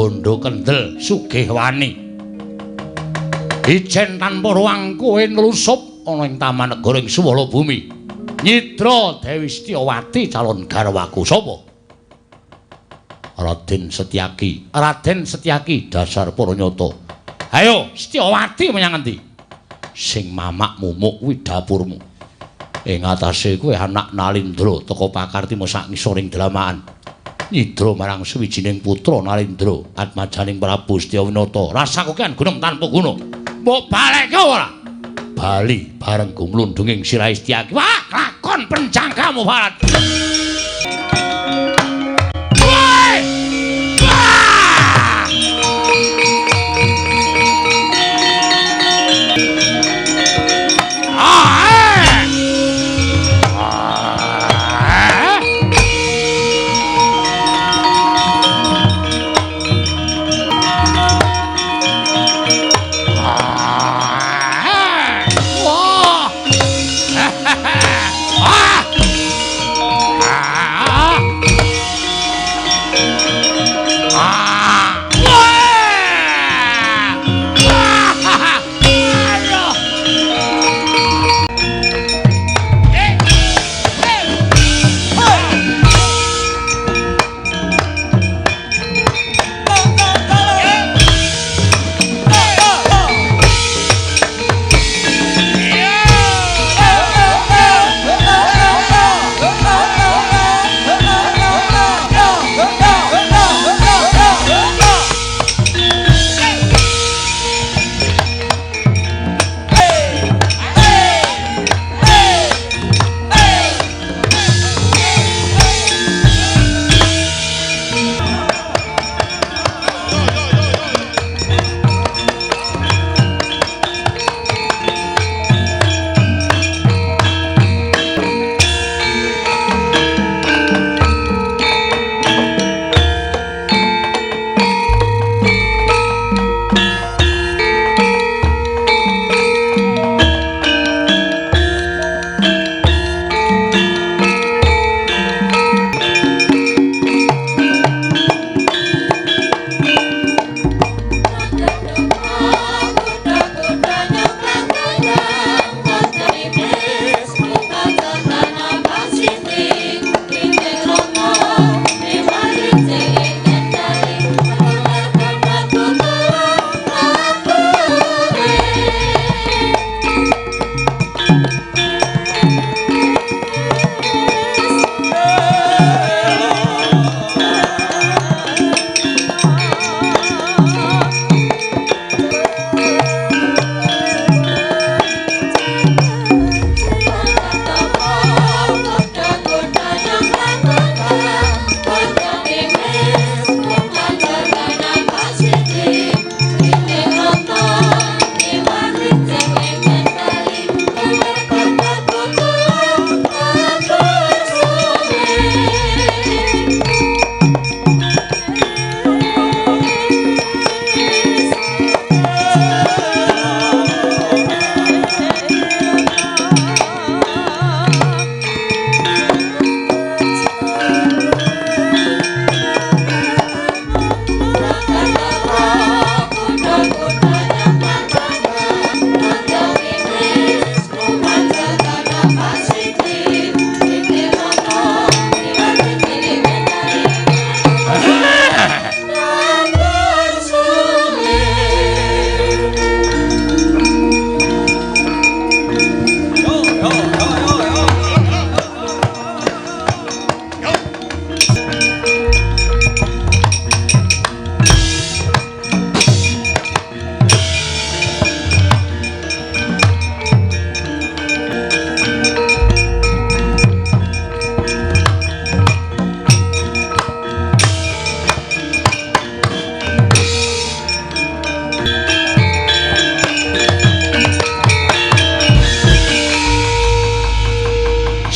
Bondo kendel sugih wani. Ijen tanpa ruang kowe nlusup ana ing taman negara ing Suwala Bumi. Nyidra Dewi Setyawati calon garwaku sapa? Raden Setyaki. Raden Setyaki dasar para nyata. Ayo Setyawati menyang endi? Sing mamak mumuk kuwi dapurmu. Ing atase kowe anak Nalindra teka pakartima sak ngisoring dlamaan. Nyidra marang suwijining putra Nalindra atmajaning Prabu Setyawinata. Rasaku kan gunung tanpa guna. Mbok balekke ora? Bali bareng gumlundunging sirahe Setyaki. Wah, lakon penjangkamu Barat.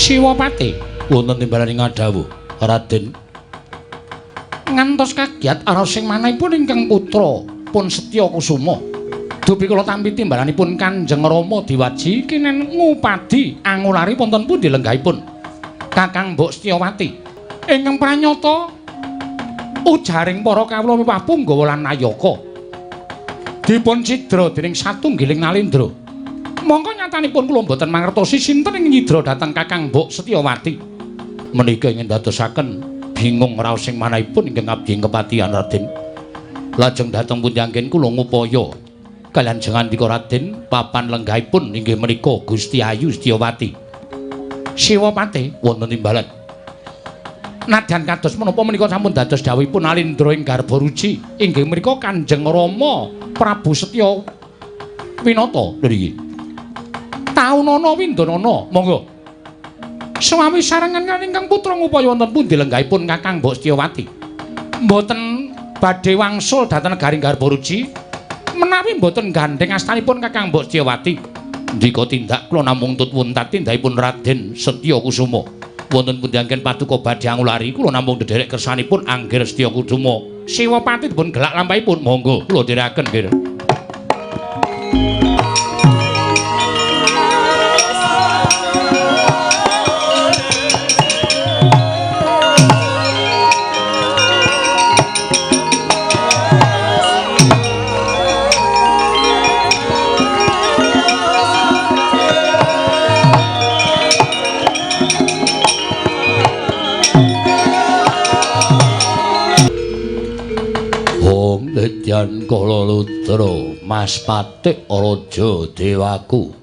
Siwapati wonten timbalan ngadhawuh Raden ngantos kagiat araos sing manahipun ingkang putra pun Setya Kusuma dupi kula tampi timbalanipun Kanjeng Rama diwaji kinen ngupadi angulari wonten pundi lenggahipun Kakang Mbok Setyawati ingkang pranyata Ujaring para kawula miwah punggawa lan nayaka. Dipun cidra dening satunggiling nalendra. Mongko nyatanipun kula mboten mangertosi sinten ing nyidra dhateng Kakang Mbok Setyawati. Menika ingin dadosaken bingung raos ing manahipun ingkang abdi ing kepatihan Raden. Lajeng dhateng pundi anggen kula ngupaya kaliyan jengandika Raden papan lenggahipun inggih menika Gusti Ayu Setyawati. Siwapate wonten timbalan. Nadyan kados menapa menika sampun dados dawuhipun Alindra ing Garbaruji inggih menika Kanjeng Rama Prabu Setya Winata niki. Taunana windanana monggo. Suwawi sarengan kaliyan ingkang putra ngupaya wonten pundi lenggahipun Kakang Mbok Setyawati. Mboten badhe wangsul dhateng negari Garbaruji menawi mboten gandheng astanipun Kakang Mbok Setyawati. Ndika tindak kula namung tut wuntat tindakipun Raden Setya Kusuma. Wonten pundi anggen paduka badhe angulari kula namung ndederek kersanipun Anggir Setya Kusuma. Siwapati dipun gelak lampahipun monggo kula dherekaken nggih. Nedyan kala ludra Mas Patik Raja Dewaku.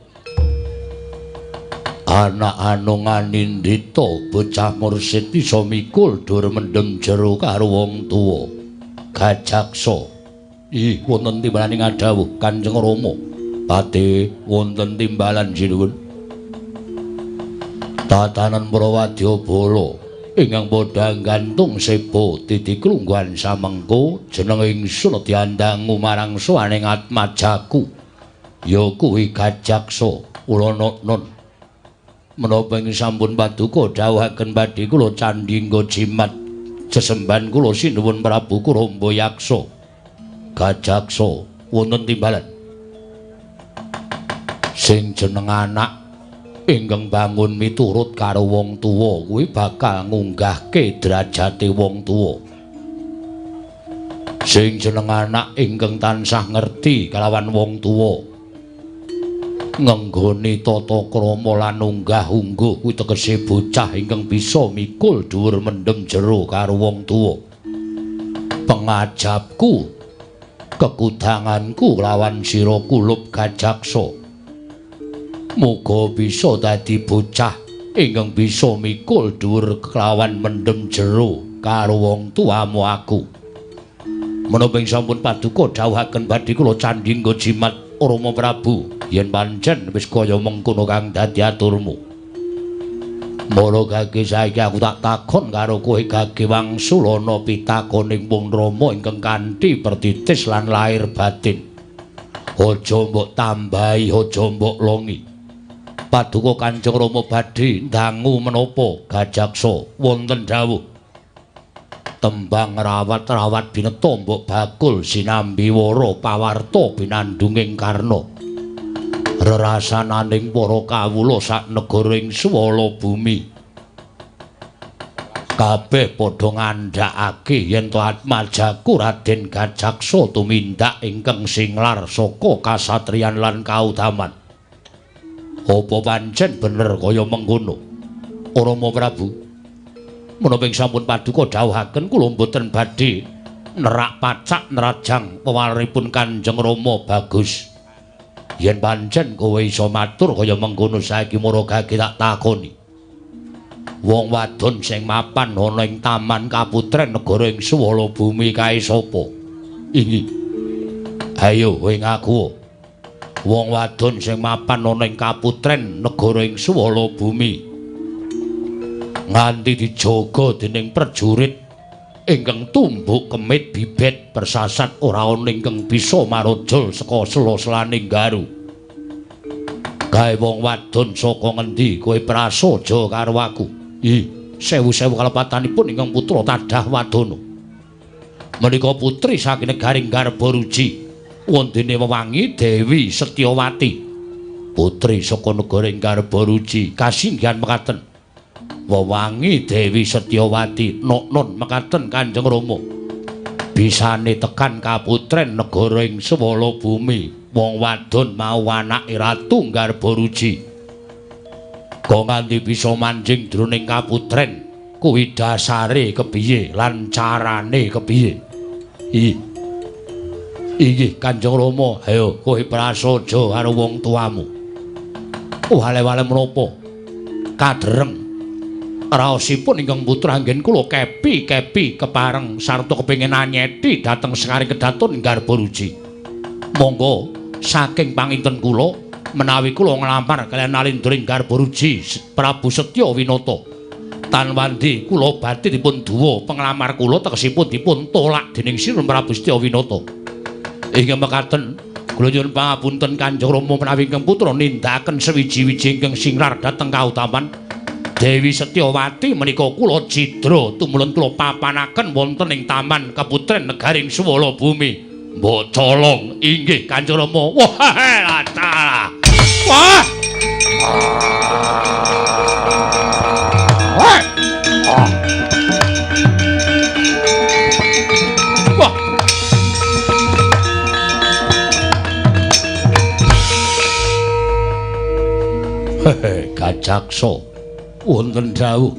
Anak anung anindita bocah mursid isa mikul dur mendem jero karo wong tuwa. Gajaksa. Ih wonten timbalan ing adhawuh Kanjeng Rama. Pati wonten timbalan sinuwun. Tatanan Prawadyabala ingkang padha gantung seba titi klungguhan samengko jeneng ingsun diandangu marang sowaning atmajaku ya kuwi Gajaksa kula non menapa ing sampun paduka dawuhaken badhe kula candhingga jimat sesembahan kula sinuwun Prabu Kuramba Yaksa. Gajaksa wonten timbalan sing jeneng anak ingkang bangun miturut karo wong tuwa kuwi bakal ngunggahke derajate wong tuwa. Sing jeneng anak ingkang tansah ngerti kalawan wong tuwa ngenggoni tata krama lan unggah-ungguh kuwi tegese bocah ingkang bisa mikul dhuwur mendem jero karo wong tuwa. Pengajapku kekudanganku lawan sira kulup Gajaksa. Muga bisa dadi bocah ingkang bisa mikul dhuwur kelawan mendem jero karo wong tuamu aku. Menapa ing sampun paduka dawuhaken badhe kula candhingga jimat Rama Prabu yen pancen wis kaya mengkono kang dadi aturmu. Mara gage saiki aku tak takon karo kowe gage wangsulana pitakoning wong Rama ingkang kanthi pertitis lan lahir batin. Aja mbok tambahi, aja mbok longi. Paduka Kanjeng Rama badhe ndangu menapa Gajaksa wonten dawuh. Tembang rawat-rawat bineta mbok bakul sinambi wara pawarta binandunging karna. Rerasananing para kawula sak negara ing swala bumi. Kabeh padha ngandhakake yen to atmajaku Raden Gajaksa tumindak ingkang singlar saka kasatriyan lan kautaman. Apa pancen bener kaya mengkono? Rama Prabu, menapa ing sampun paduka dawuhaken kula mboten badhe nerak pacak nerajang pewaripun Kanjeng Rama bagus. Yen pancen kowe iso matur kaya mengkono saiki mara gage tak takoni. Wong wadon sing mapan ana ing taman kaputren negara ing swala bumi kae sapa? Inggih. Ayo kowe ngaku. Wong wadon sing mapan ana ing kaputren negara ing swala bumi nganti dijaga dening prajurit ingkang tumbuk kemit bibet bersasat ora ana ingkang bisa marojol saka sela-selaning garu. Kae wong wadon saka ngendi kowe prasaja karo aku? Ih, sewu-sewu kalepatanipun ingkang putra Tadah Wadana. Menika putri saking negari Garbaruji. Wondene wewangi Dewi Setyawati. Putri saka negara Garbaruji kasinggihan mekaten. Wewangi Dewi Setyawati noknon mekaten Kanjeng Rama. Bisane tekan kaputren negara ing Swala Bumi, wong wadon mau anake Ratu Garbaruji. Kok nganti bisa manjing jroning kaputren, kuwi dasare kepiye lan carane kepiye? Inggih Kanjeng Rama, ayo kowe prasaja karo wong tuamu. Wale-wale menapa? Kadereng raosipun ingkang putra anggen kula kepi-kepi kepareng sarta kepengin anyeti dhateng sekaring kedaton Garbaruji. Monggo saking panginten kula menawi kula nglampar kaliyan Nalindra ing Garbaruji Prabu Setya Winata. Tan wandi kula badhe dipun duwa penglamar kula tegesipun dipun tolak dening Sinuwun Prabu Setya Winata. Inggih mekaten kula nyuwun pangapunten Kanjeng Rama menawi ingkang putra nindakaken sewiji-wiji ingkang singlar dhateng kautaman Dewi Setyawati menika kula cidra tumulun kula papanaken wonten ing Taman Keputren Negaring Swala Bumi. Mbok colong inggih Kanjeng Rama. Wah, lata. Wah. Wah. Wah. Hehe, Gajaksa. Wonten dawuh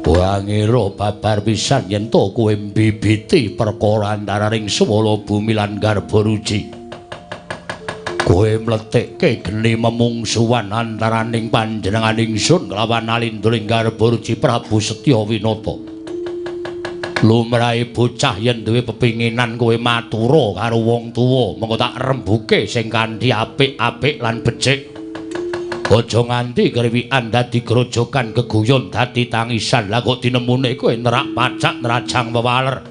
wangira babar pisan yen to kowe mbibiti perkara antaraning Swala Bumi lan Garbaruji. Kowe mletikke geni memungsuhan antaraning panjenengan ingsun kelawan Nalindra ing Garbaruji Prabu Setya Winata. Lumrahe bocah yen duwe pepinginan kowe matura karo wong tuwa, mengko tak rembuke sing kanthi apik-apik lan becik. Aja nganti kriwikan dadi grojogan geguyon dadi tangisan. Lah kok tinemune kowe nerak pacak nerajang wewaler.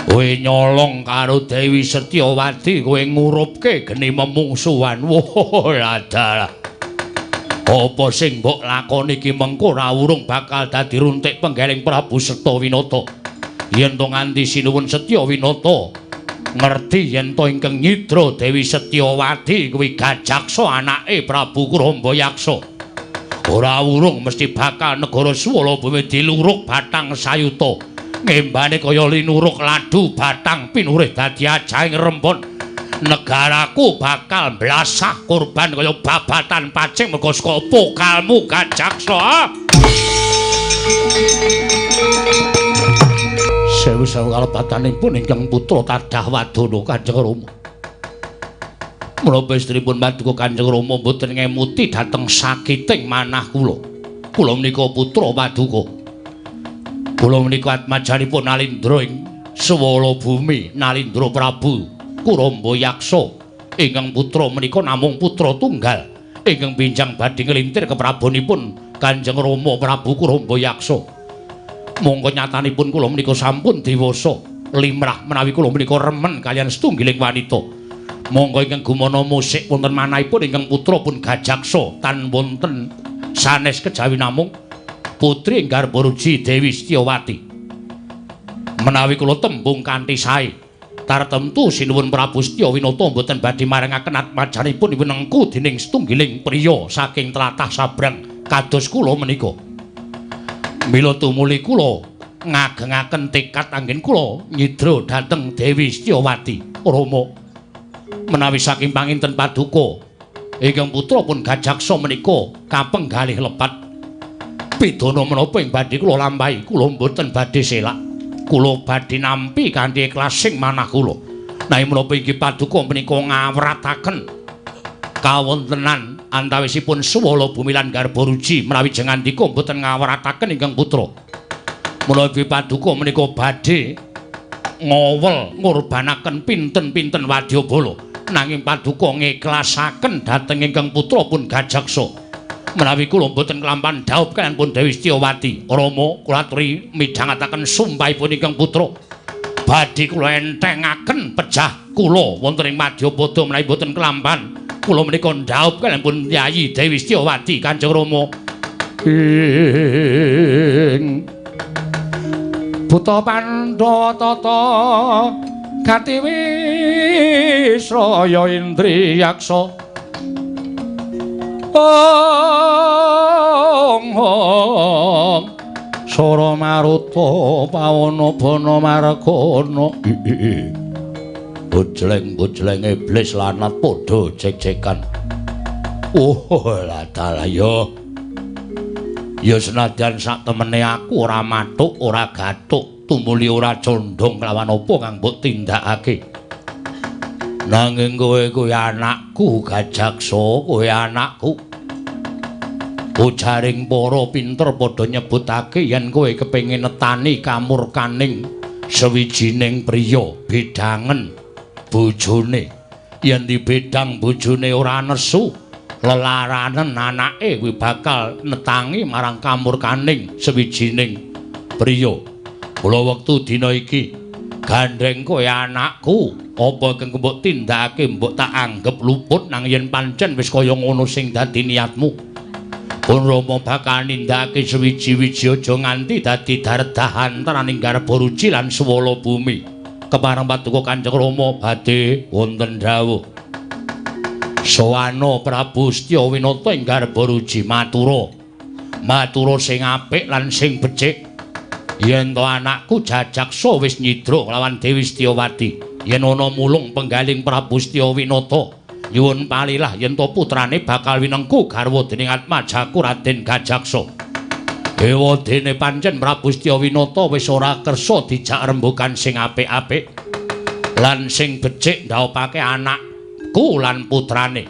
Kowe nyolong karo Dewi Setyawati, kowe ngurupke geni memungsuhan. Wah, adalah. Apa sing mbok lakoni iki mengko ora urung bakal dadi runtik penggeling Prabu Setya Winata. Yen to nganti Sinuwun Setya Winata ngerti yen to ingkang nyidra Dewi Setyawati kuwi Gajaksa anake Prabu Kurombayaksa, ora urung mesti bakal negara Swala Bumi diluruk batang sayuta, ngembane kaya linuruk ladu batang pinurih dadi ajaing rempon. Negaraku bakal blasah korban kaya babatan pacing mergo saka pokalmu Gajaksa. Sewu-sewu kalepatanipun ingkang putra tadah wadana Kanjeng Rama. Menapa estripun paduka Kanjeng Rama mboten ngemuti dhateng sakiting manah kula. Kula menika putra paduka. Kula menika atmajanipun Nalindra ing Swala Bumi, Nalindra Prabu Kurombayaksa. Ingkang putra menika namung putra tunggal ingkang benjang badhe nglintir keprabonipun Kanjeng Rama Prabu Kurombayaksa. Mongko nyatanipun kula menika sampun dewasa limrah menawi kula menika remen kaliyan setunggiling wanita. Mongko ingkang gumana musik wonten manahipun ingkang putra pun Gajaksa tan wonten sanes kejawi namung putri ing Garbaruji Dewi Setyawati. Menawi kula tembung kanthi sae, tartemtu Sinuwun Prabu Setya Winata mboten badhe marengaken atmajanipun winengku dening setunggiling priya saking tlatah sabrang kados kula menika. Mila tumuli kula ngagengaken tekad anggen kula nyidra dhateng Dewi Setyawati. Rama, menawi saking panginten paduka ingkang putra pun Gajaksa menika kapenggalih lepat. Pidana menapa ing badhe kula lampahi, kula mboten badhe selak. Kula badhe nampi kanthi ikhlas sing manah kula. Nanging menapa inggih paduka menika ngawrataken kawontenan antawisipun Swala Bumi lan Garbaruji menawi jengandika mboten ngawrataken ingkang putra. Menawi paduka menika badhe ngowel ngurbanaken pinten-pinten wadyabala, nanging paduka ngikhlasaken dhateng ingkang putra pun Gajaksa. Menawi kula mboten kelampahan dhaup kaliyan pun Dewi Setyawati, Rama kula aturi midhangetaken sumpahipun ingkang putra. Badhe kula entengaken pejah kula wonten ing madyapada menawi mboten kelampahan kula menika ndhaup kaliyan pun Yayi Dewi Setyawati Kanjeng Rama. Ing Buta Pandhawa tata gati wisraya indriyaksa. Ong ong Sora maruta pawana bana margana. Bojleng-bojleng iblis lanat padha jek-jekan. Oh, dalah ya. Ya senadyan sak temene aku ora mathuk, ora gathuk, tumuli ora condhong kelawan apa kang mbok tindakake. Nanging kowe kuwi anakku Gajaksa, kowe anakku. Ujaring para pinter padha nyebutake yen kowe kepengin netani kamurkaning sawijining priya bedangen bojone. Yen dibedang bojone ora nesu, lelaranen anake kuwi bakal netangi marang kamurkaning sawijining priya. Kula wektu dina iki gandheng kowe anakku, apa kang mbok tindakake mbok tak anggep luput, nang yen pancen wis kaya ngono sing dadi niatmu. Pun Rama bakal nindakake sewiji-wiji aja nganti dadi dardah antaraning garba ruci lan swala bumi. Kepareng paduka Kanjeng Rama badhe wonten dawuh. Sowana Prabu Setyawinata ing garba ruci matura. Matura sing apik lan sing becik. Yen to anakku Jajaksa wis nyidra lawan Dewi Setyawati, yen ana mulung penggaling Prabu Setyawinata, nyuwun palilah yen to putrane bakal winengku garwa dening Atmajaku Raden Gajaksa. Ewa dene pancen Prabu Setyawinata wis ora kersa dijak rembugan sing apik-apik lan sing becik ndaopake anakku lan putrane.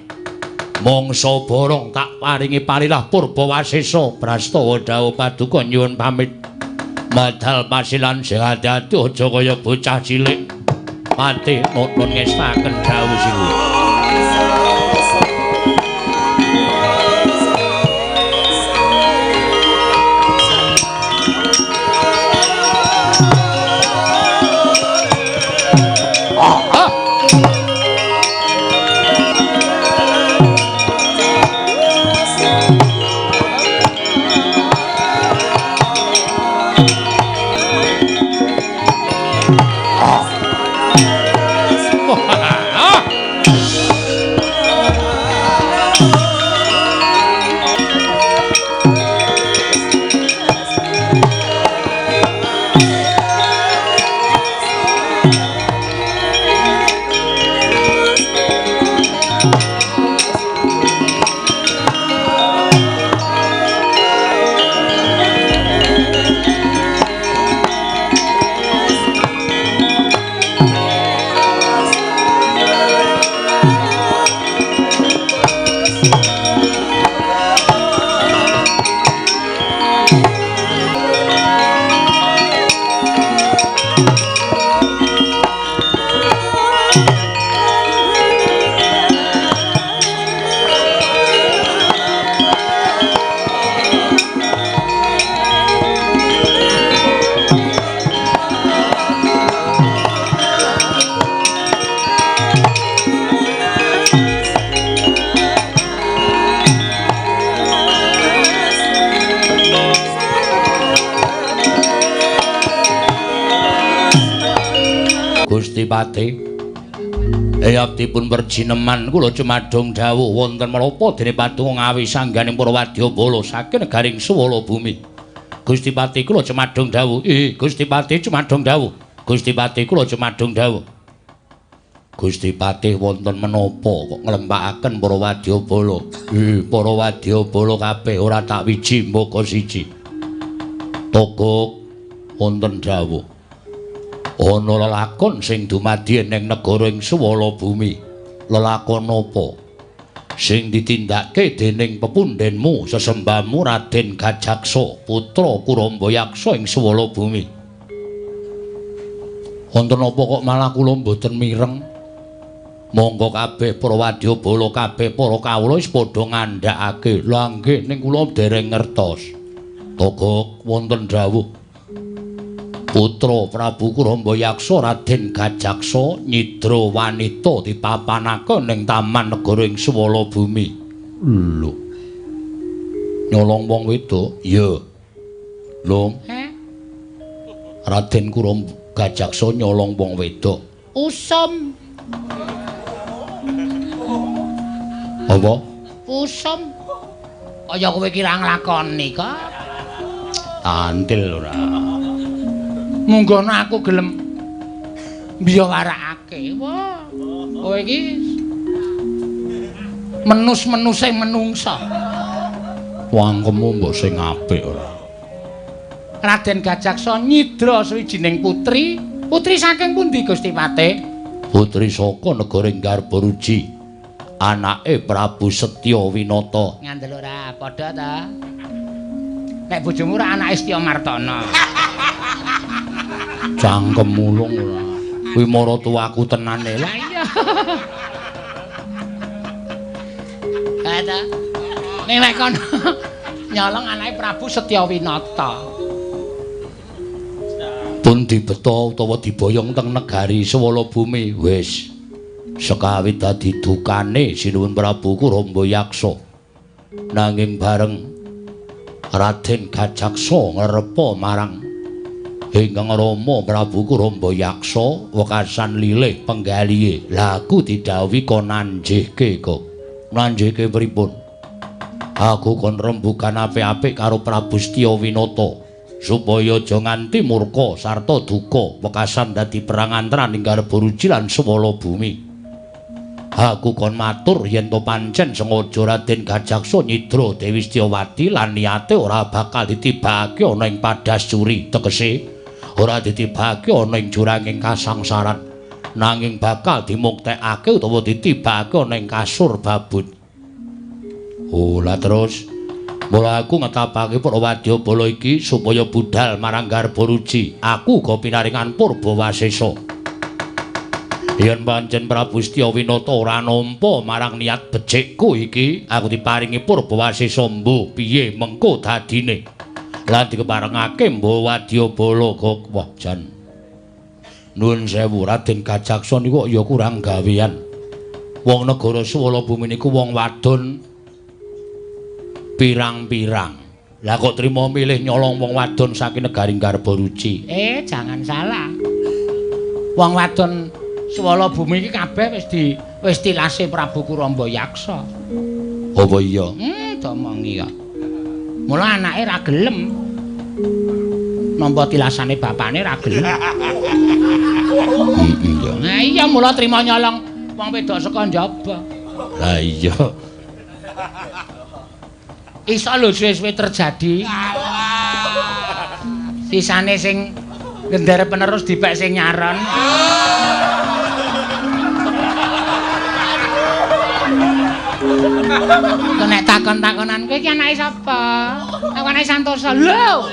Mangsa borong tak paringi palilah Purbawasesa. Prastawa dawuh paduka nyuwun pamit. Madal pasilan sing ati-ati aja kaya bocah cilik. Mati nuwun ngestaken dawuh sinuwun. Gusti Patih, abdi pun perjineman kula cumadung dawuh wonten menapa dene patung ngawi sangganing para wadyabala saking negaring swala bumi. Gusti Patih kula cumadung dawuh. Gusti Patih cumadung dawuh. Gusti Patih kula cumadung dawuh. Gusti Patih wonten menapa kok nglempakaken para wadyabala? Para wadyabala kabeh ora tak wiji mbaka siji. Togok wonten dawuh. Ana lelakon sing dumadi ning negara ing swala bumi. Lelakon apa? Sing ditindakake dening pepundhenmu sesembahmu Raden Gajaksa, putra Kurambayaksa ing swala bumi. Wonten apa kok malah kula mboten mireng? Monggo kabeh para wadyabala kabeh para kawula wis padha ngandhakake. Lha nggih ning kula dereng ngertos. Togok wonten dawuh. Putra Prabu Kurambayaksa Raden Gajaksa nyidra wanita dipapanake ning taman negara ing swala bumi. Lho. Nyolong wong wedok? Iya. Lho. Raden Gajaksa nyolong wong wedok. Usum. Apa? Usum. Kaya kowe ki ra nglakoni kok. Tantil ora. Munggono aku gelem mbiyawarakake. Wah. Kowe iki menus-menuse menungsa. Wangkemmu mbok sing apik ora. Raden Gajaksa nyidra sawijining putri. Putri saking pundi Gusti Patih? Putri saka negara Garbaruji. Anake Prabu Setya Winata. Ngandel ora padha ta? Nek bojomu ora anake Setya Martana. Cangkem mulung ora. Kuwi maratuwaku tenane. Lah iya. Ha ta. Ning nek kono nyolong anake Prabu Setya Winata. Pun dibeta utawa diboyong teng negari Swala Bumi. Wis sekawit dadi dukane Sinuwun Prabu Kuramba Yaksa. Nanging bareng Raden Gajaksa ngrepa marang ingkang Rama Prabu Kuramba Yaksa wekasan lilih penggalihe. Lah aku didhawuhi kon nanjihke kok. Nanjihke pripun? Aku kon rembugan apik-apik karo Prabu Setya Winata supaya aja nganti murka sarta duka wekasan dadi perang antaraning Garbaruji lan Swala Bumi. Aku kon matur yen to pancen sengaja Raden Gajaksa nyidra Dewi Setyawati lan niate ora bakal ditibake ana ing Padascuri, tegese ora ditibake ana ing juranging kasangsaran, nanging bakal dimuktekake utawa ditibake ana ing kasur babut. Oh, lah terus mula aku ngetapake para wadyabala iki supaya budal marang Garbaruji. Aku uga pinaringan purba wasesa. Yen pancen Prabu Setya Winata ora nampa marang niat becikku iki, aku diparingi purba wasesa mbuh piye mengko dadine. Lan dikeparengake mbuh wadyabala kok. Wah jan. Nuwun sewu Raden Gajaksa niku ya kurang gawean. Wong negara Swala Bumi niku wong wadon pirang-pirang. Lah kok trima milih nyolong wong wadon saking negari Garbaruji? Jangan salah. Wong wadon Swala Bumi iki kabeh wis tilase Prabu Kuramba Yaksa. Apa iya? Domongi kok. Mula anake ra gelem. Nampa tilasane bapane ra gelem. Nah iya mula trima nyolong wong wedok saka njaba. Lah iya. Iso lho suwe-suwe terjadi. Sisane sing gendera penerus dipek sing nyaron. Nek takon-takonan kowe iki anake sapa? Aku anake Santosa. Lho.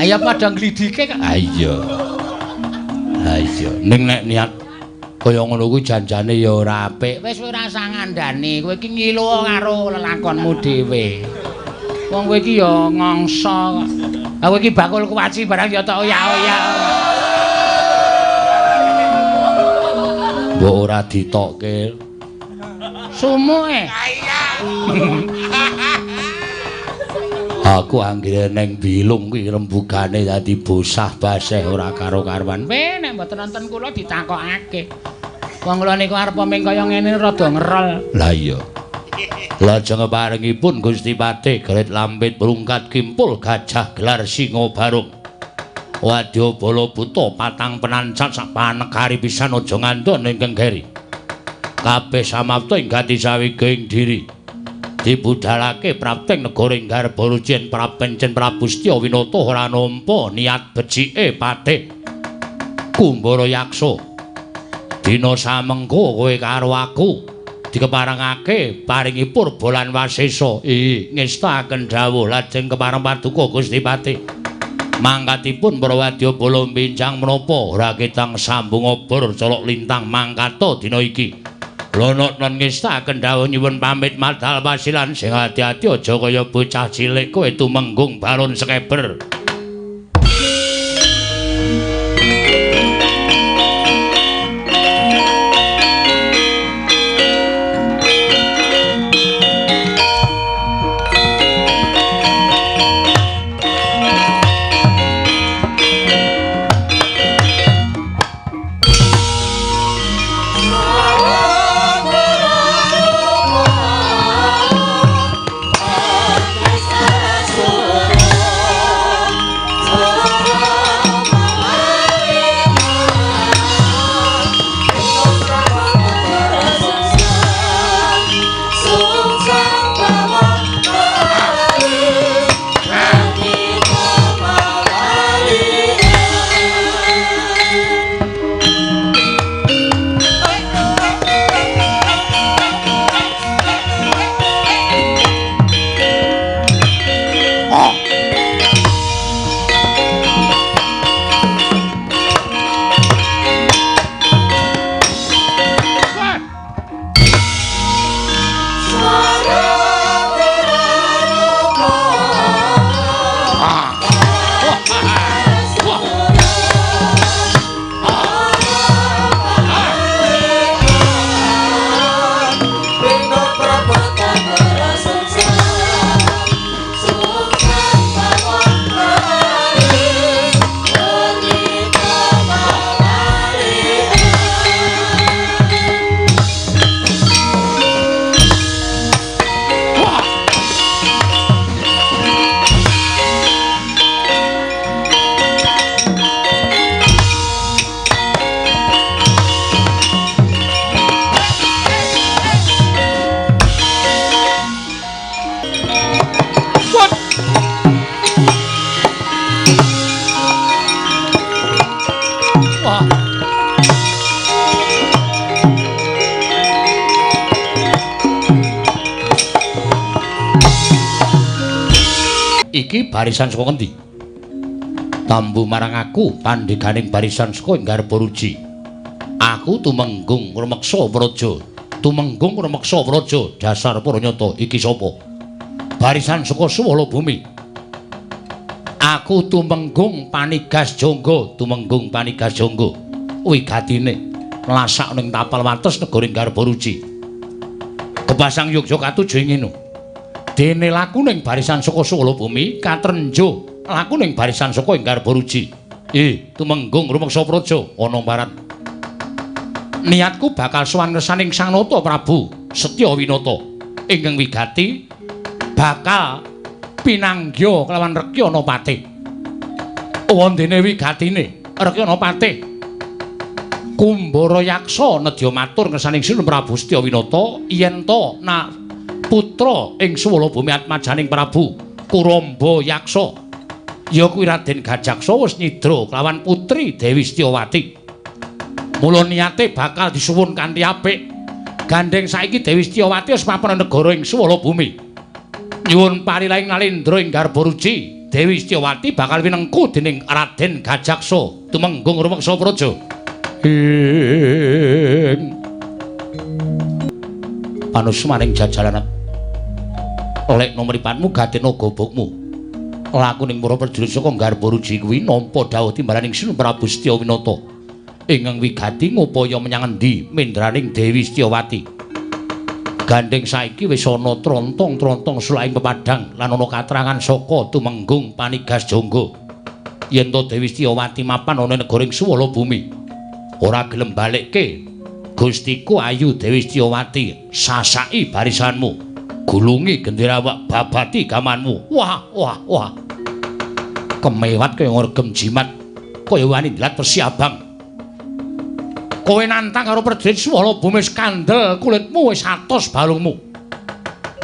Ayo padha nglidike kok. Ha iya. Ha iya. Ning nek niat kaya ngono kuwi janjane ya ora apik. Wis ora usah ngandani, kowe iki ngilu karo lelakonmu dhewe. Wong kowe iki ya ngongso kok. Lah kowe iki bakul kuwaci barang ya tok oyak-oyak. Mbok ora ditokke. Sumuke. Aku anggere neng bilung kuwi rembugane dadi bosah baseh ora karo-karuan. Weh nek mboten nonton kula ditakokake. Wong kula niku arep ming kaya ngene rada ngerol. Lah iya. Lajeng parengipun Gusti Patih Geret Lampit Brungkat Kimpul Gajah Gelar Singa Barung. Wadyabala buta patang penancat sak panegari pisan aja ngandon ingkang geri. Kabeh samapta ing gati saweging diri. Dibudalake prapting negara ing Garbaruji yen prapencen Prabu Setya Winata ora nampa niat becike Patih Kumbara Yaksa. Dina samengko kowe karo aku dikeparengake paringi purba lan wasesa. Ngestaken dawuh lajeng kepareng paduka Gusti Patih. Mangkatipun para wadyabala mbincang menapa ora ketang sambung obor colok lintang mangkata dina iki. Lono non ngestaken dawuh nyuwun pamit madal wasilan sing ati-ati aja kaya bocah cilik kowe tumenggung Baron Sekeber. Yes. Iki barisan saka ngendi? Tambu marang aku pandheganing barisan saka ing Garbaruji. Aku tumenggung rumeksa praja. Tumenggung rumeksa praja dasar para nyata iki sapa? Barisan saka Suwala Bumi. Aku tumenggung panigas jangga, tumenggung panigas jangga. Wigatine mlasak ning tapal wates negara Garbaruji. Kepasang yogya katuju ing ngene. Dene lakuning barisan saka Suwala Bumi katrenjo lakuning barisan saka ing Garbaruji. Tumenggung rumeksa praja ana mbaran. Niatku bakal sowan ngersaning Sang Nata Prabu Setya Winata ingkang wigati bakal pinanggya kelawan Rekyana Patih. Wondene wigatine Rekyana Patih Kumbara Yaksa nedya matur ngersaning Sinun Prabu Setya Winata yen to na putra ing Suwala Bumi atmajaning Prabu Kuramba Yaksa ya kuwi Raden Gajaksa wis nyidra kelawan putri Dewi Setyawati. Mula niate bakal disuwun kanthi apik. Gandheng saiki Dewi Setyawati wis mapan negara ing Suwala Bumi. Nyuwun parilaing Nalendra ing Garbaruji, Dewi Setyawati bakal winengku dening Raden Gajaksa tumenggung rumeksa praja. Ing panusmaning jajalan oleh nomripatmu gatena gobokmu. Lakuning para prajurit saka Garbaruji kuwi nampa dawuh timbalaning Sinun Prabu Setya Winata. Ingkang wigati ngupaya menyang endi mendraning Dewi Setyawati. Gandheng saiki wis ana trontong-trontong sulaing pepadang lan ana katrangan saka tumenggung panigas jangga. Yen to Dewi Setyawati mapan ana negara ing Suwala Bumi, ora gelem balekke Gustiku ayu Dewi Setyawati, sasaki barisanmu, gulungi gendera wak babati gamanmu. Wah wah wah. Kemewat kaya ngregem jimat, kaya wani ndlat persi abang. Kowe nantang karo prajurit Suwala Bumi wis kandel kulitmu wis atos balungmu.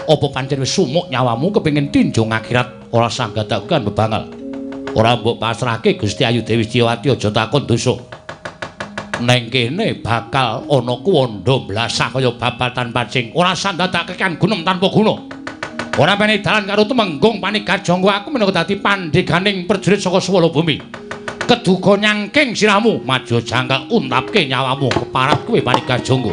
Apa pancen wis sumuk nyawamu kepengin tinjung akhirat ora sanggadakan bebangal. Ora mbok pasrahke Gusti Ayu Dewi Setyawati aja takon dosa. Neng kene bakal ana kuwanda blasah kaya babatan pacing. Ora sandadakke gunem tanpa guna. Ora pene dalan karo tumenggung panigas jangga aku minangka dadi pandheganing prajurit saka Suwala Bumi. Keduga nyangking sirahmu, maju jangkak untapke nyawamu keparat kowe panigas jangga.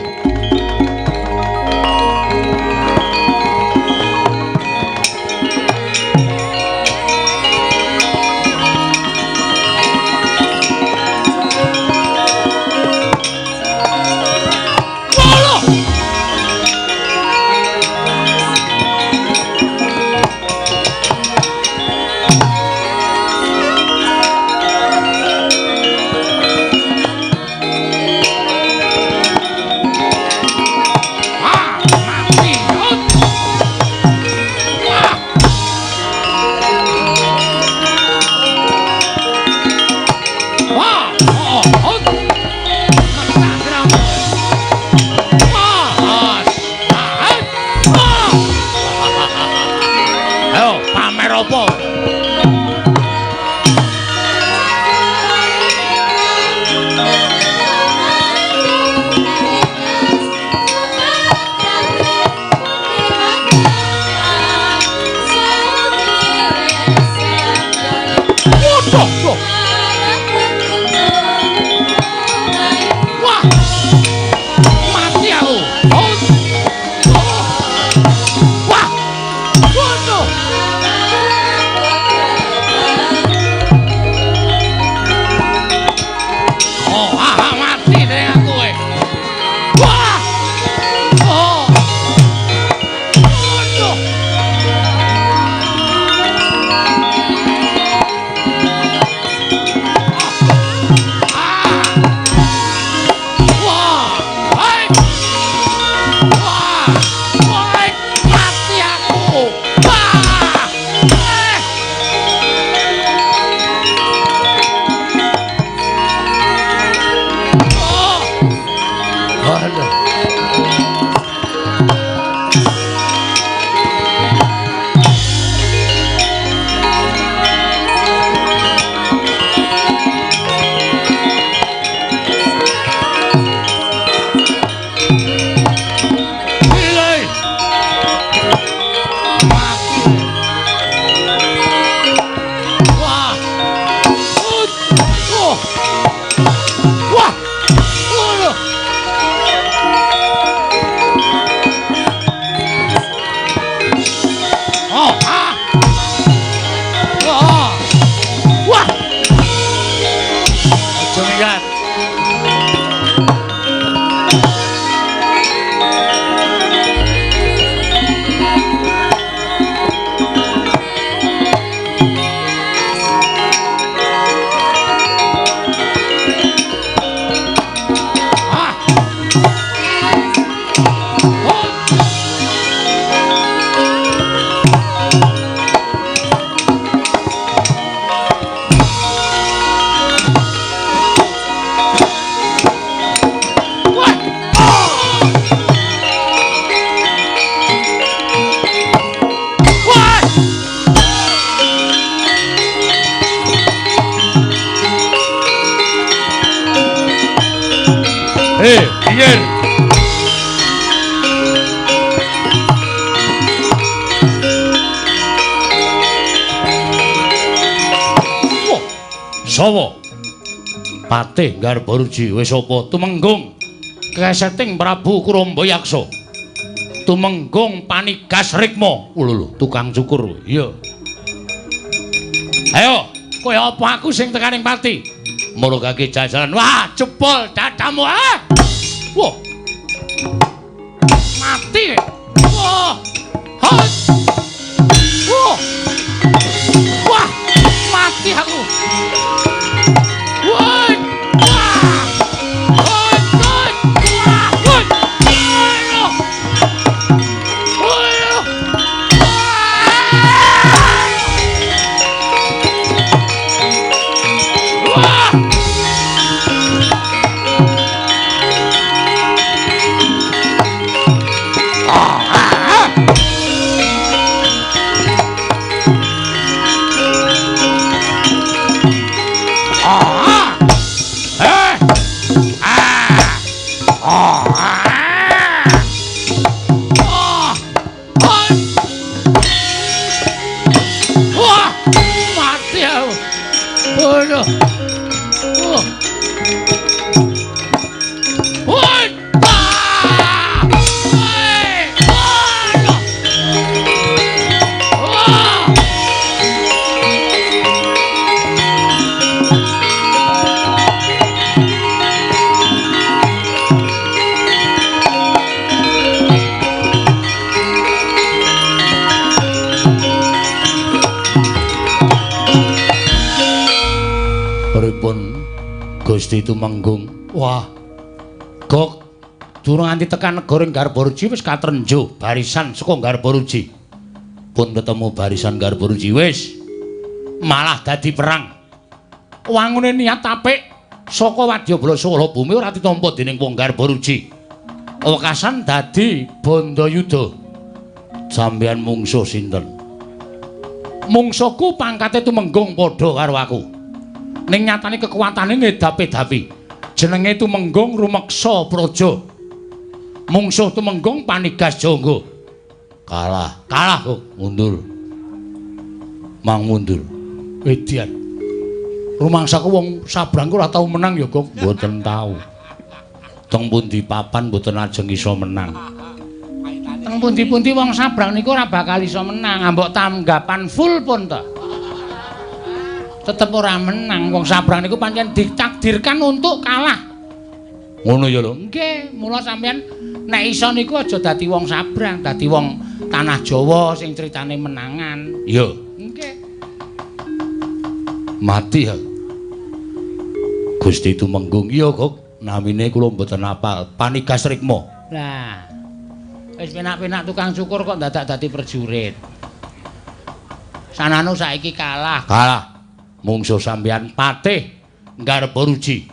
Sawa? Patih Garbaruji wis apa? Tumenggung keseting Prabu Kurombayaksa. Tumenggung Panigas Rikma. Lho, tukang cukur. Iya. Ayo, kowe apa aku sing tekaning pati? Murugake jajaran. Wah, jebol dadamu. Ah! Wah. Mati. Wah. Hot. Wah. Wah, mati aku. Wah. Wah. Hot. Wah. Wah. Aduh. Wah. Wah. Mati aku. Aduh. Wah. Wah. Ah. Woi. Aduh. Wah. Pripun Gusti Tumenggung? Wah. Gok durung nganti tekan negara Garbaruji wis katrenjo barisan saka Garbaruji. Pun ketemu barisan Garbaruji wis malah dadi perang. Wangune niat apik saka wadyabala Sala Bumi ora ditampa dening wong Garbaruji. Wekasan dadi Bandayuda. Sampeyan mungsuh sinten? Mungsuhku pangkate Tumenggung padha karo aku. Ning nyatane kekuatane ngedapi-dapi. Jenenge Tumenggung Rumeksa Praja. Mungsuh Tumenggung Panigas Jangga. Kalah, kalah kok, mundur. Mang mundur. Edian. Rumangsaku wong sabrangku ora tau menang ya, Gok. Mboten tau. Teng pundi papan mboten ajeng iso menang. Teng pundi-pundi wong sabrang niku ora bakal iso menang, ambok tanggapan full pun to. Tetep ora menang. Wong sabrang niku pancen ditakdirkan untuk kalah. Ngono ya lho. Nggih, mula sampeyan nek iso niku aja dadi wong sabrang, dadi wong tanah Jawa sing critane menangan. Iya. Nggih. Mati ya. Gusti Tumenggung. Iya, Gok. Namine kula mboten apal. Panigas Rikma. Lah. Wis penak-penak tukang cukur kok dadak dadi prajurit. Sananu saiki kalah. Kalah. Mungsuh sampeyan Patih Garbaruji.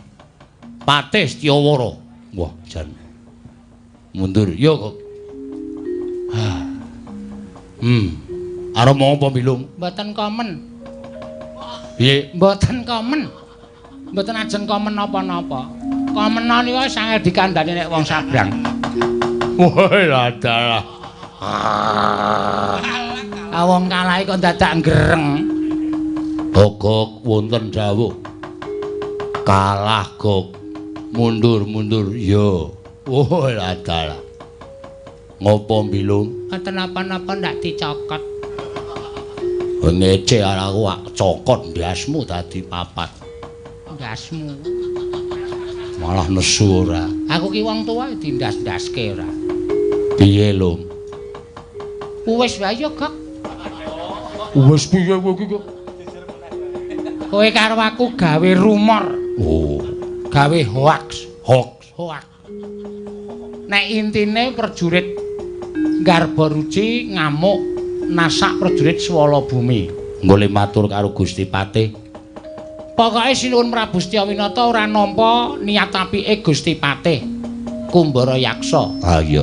Patih Setyawara. Wah, jan. Mundur. Iya, Kok. Arep mau apa Bilung? Mboten komen. Piye? Mboten komen. Mboten ajeng komen napa-napa. Komen niku wis angel dikandhani nek wong sabrang. Wah, dalah. Ah, wong kalah kok dadak gereng. Gogok wonten dawuh. Kalah gok. Mundur-mundur ya. Oh, dalah. Ngopo Bilung? Mboten napa-napa ndak dicokot. Ngece aku cokot ndasmu dadi papat. Ndasmu. Malah nesu ora. Aku ki wong tuwa dindas-ndaske ora. Piye, Lum? Wis wae ya, Gok. Wis piye kowe iki, Gok? Kowe karo aku gawe rumor. Oh, gawe hoax. Hoax, hoax. Nek intine prajurit Garbaruji ngamuk nasak prajurit Swala Bumi. Nggone matur karo Gusti Patih. Pokoke Sinuwun Prabu Setyawinata ora nampa niat apike Gusti Patih Kumbara Yaksa. Ha iya.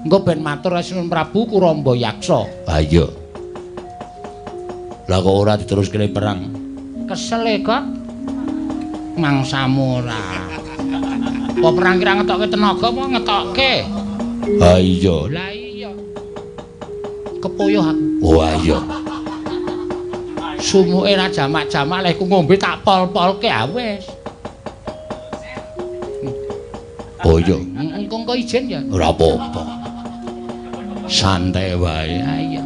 Engko ben matur Sinuwun Prabu Kuramba Yaksa. Ha iya. Lah kok ora diteruske perang? Kesel e kok. Mangsamu ora. Apa perang kira ngetokke tenaga apa ngetokke? Ha iya. Lah iya. Kepoyoh aku. Oh iya. Sumuke ra jamak-jamak leh ku ngombe tak pol-polke ah wis. Oh iya, engko engko ijen ya. Ora apa-apa. Santai wae. Ayo.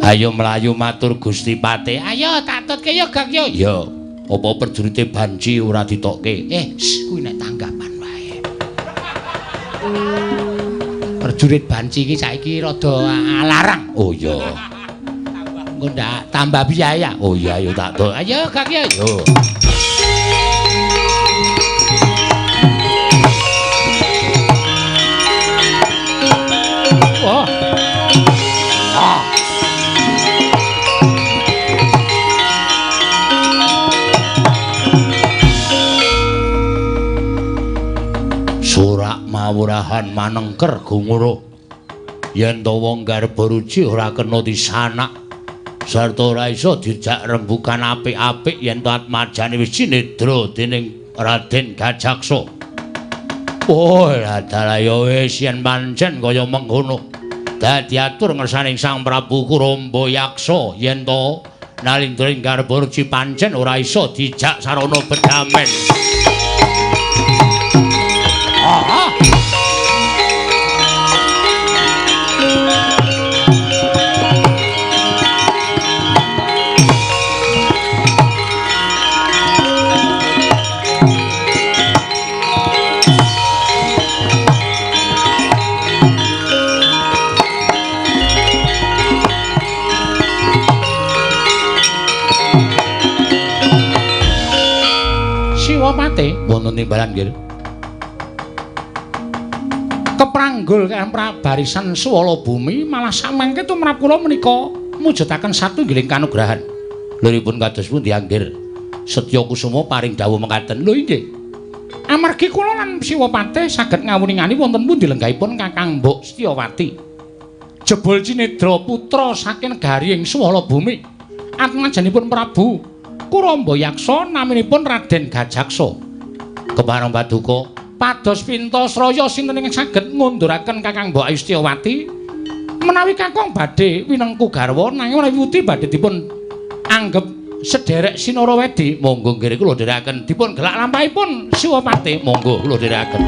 Ayo mlayu matur Gusti Pate. Ayo tak tutke ya Gak yo. Ya. Apa perjurite banci ora ditokke? Kuwi nek tanggapan wae. Perjurit banci iki saiki rada larang. Oh iya. Engko ndak tambah biaya. Oh iya ayo tak tut. Ayo Gak yo. Yo. Wah. Ah. Surak mawurahan manengker gungura. Yen to wong garba ruci ora kena disanak sarta ora iso dijak rembukan apik-apik yen to atmajane wis cinedra dening Raden Gajaksa. Oh, dalah ya wis yen pancen kaya mengkono. Dadi atur ngersaning Sang Prabu Kuramba Yaksa yen to nalindra ing garba ruci pancen ora iso dijak sarana bedamen. Ah. Siwapate wonten timbalan nggih. Kepranggul barisan swala bumi malah samangke tumrap kula menika mujudaken satunggiling kanugrahan. Liripun kados pundi anggir Setya Kusuma paring dawuh mekaten. Lho inggih. Amargi kula lan Siwapate saged ngawuningani wonten pundi lenggahipun Kakang Mbok Setyawati. Jebul Cinedra putra saking negari ing swala bumi. Atmajanipun Prabu Kuramba Yaksa naminipun Raden Gajaksa. Kepareng paduka pados pinta sraya sinten ingkang saged ngunduraken Kakang Mbok Ayu Setyawati menawi kakung badhe winengku garwa nanging menawi putri badhe dipun anggep sederek Sinarawedi monggo nggih kula dherekaken dipun gelak lampahipun Siwapate monggo kula dherekaken.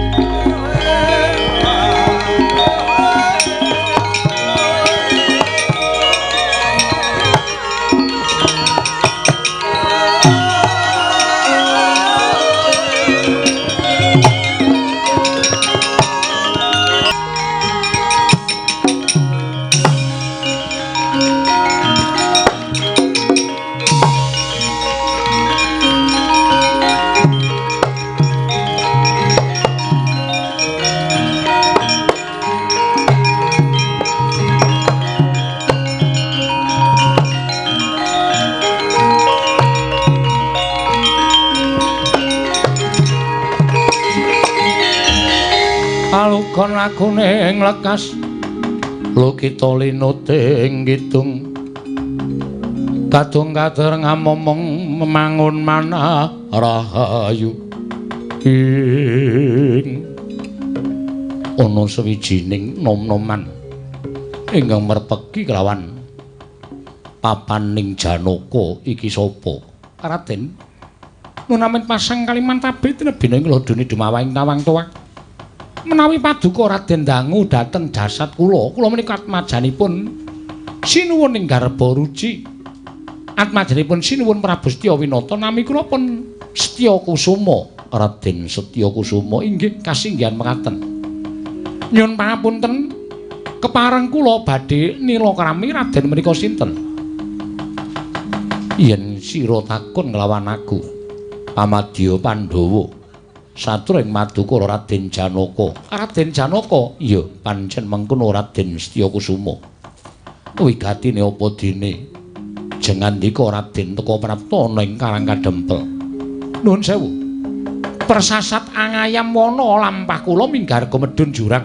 Alukon lakune nglekas lukita linuting kidung kadung kader ngamomong memangun manah rahayu ing ana sawijining nom-noman ingkang merpeki kelawan papaning Janaka. Iki sapa Raden? Nunamin pasang Kalimantabe tinebina ing lodone dumawahing tawang tuwang. Menawi paduka Raden dangu dhateng jasad kula, kula menika atmajanipun sinuwun ing garba ruci. Atmajanipun sinuwun Prabu Setya Winata nami kula pun Setya Kusuma. Raden Setya Kusuma inggih kasinggihan mekaten. Nyuwun pangapunten kepareng kula badhe nilakrami Raden menika sinten? Yen sira takon nglawan aku, Pamadya Pandhawa. Satur ing madukara Raden Janaka. Raden Janaka? Iya, pancen mengkono Raden Setya Kusuma. Wigatine apa dene? Jengandika Raden teka prapta ana ing Karang Kadempel. Nuwun sewu. Persasat angayam wana lampah kula minggar medhun jurang.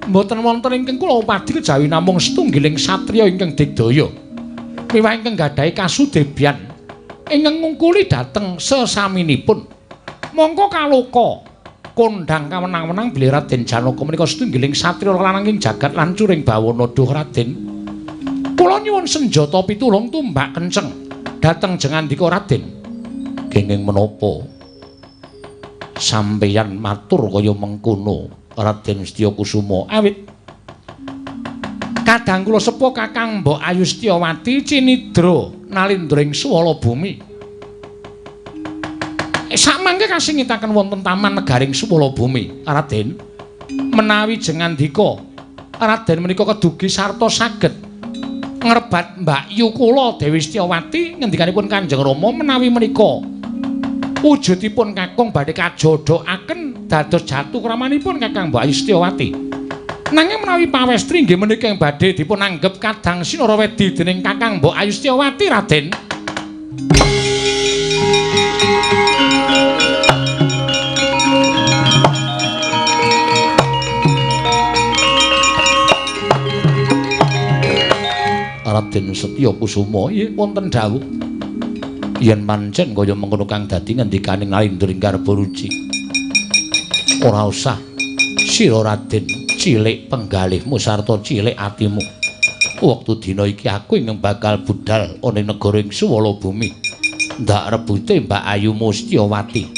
Mboten wonten ingkang kula upadi kejawi namung setunggiling satriya ingkang digdaya. Miwah ingkang gadhahi kasudebyan ingkang ngungkuli dhateng sesaminipun. Mongko kaloka kondhang kawenang-wenang bilih Raden Janaka menika setunggiling satriya lanang ing jagat lan curing bawana. Duh Raden, kula nyuwun senjata pitulung tumbak kenceng. Dhateng jengandika Raden. Kenging menapa sampeyan matur kaya mengkono Raden Setya Kusuma? Awit kadang kula sepuh Kakang Mbok Ayu Setyawati cinidra nalindra ing swala bumi. Samangke kasingitaken wonten taman negaring swala bumi, Raden. Menawi jengandika Raden menika kedugi sarta saged ngrebat Mbak Yu kula Dewi Setyawati, ngendikanipun Kanjeng Rama menawi menika wujudipun kakung badhe kajodhokaken dados jatuh kramanipun Kakang Mbok Ayu Setyawati. Nanging menawi pawestri inggih menika ing badhe dipun anggep kadang sinarawedi dening Kakang Mbok Ayu Setyawati, Raden. Raden Setya Kusuma, nggih wonten dawuh. Yen pancen kaya mengkono kang dadi ngendikane Nalindra ing Garbaruci. Ora usah sira Raden cilik penggalihmu sarta cilik atimu. Wektu dina iki aku ingkang bakal budhal ana ing negara ing Suwala Bumi. Ndak rebute Mbak Ayumu Setyawati.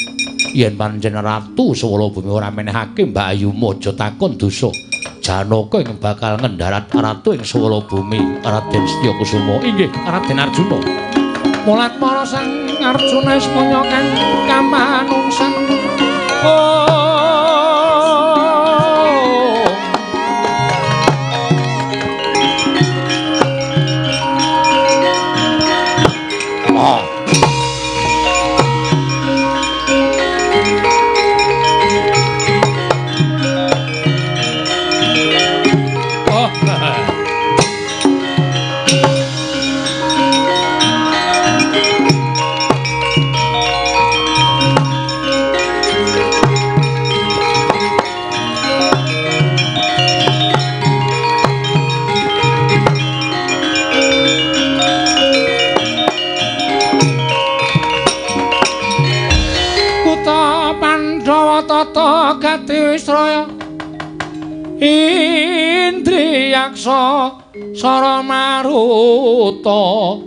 Yen pancen ratu Suwala Bumi ora menehake Mbak Ayumu aja takon dosa. Janaka ingkang bakal ngendharat ratu ing Suwala Bumi, Raden Setya Kusuma. Inggih, Raden Arjuna. Mulat para sang Arjuna ismaya kang kamanungsan. Indriyaksa Sara Maruta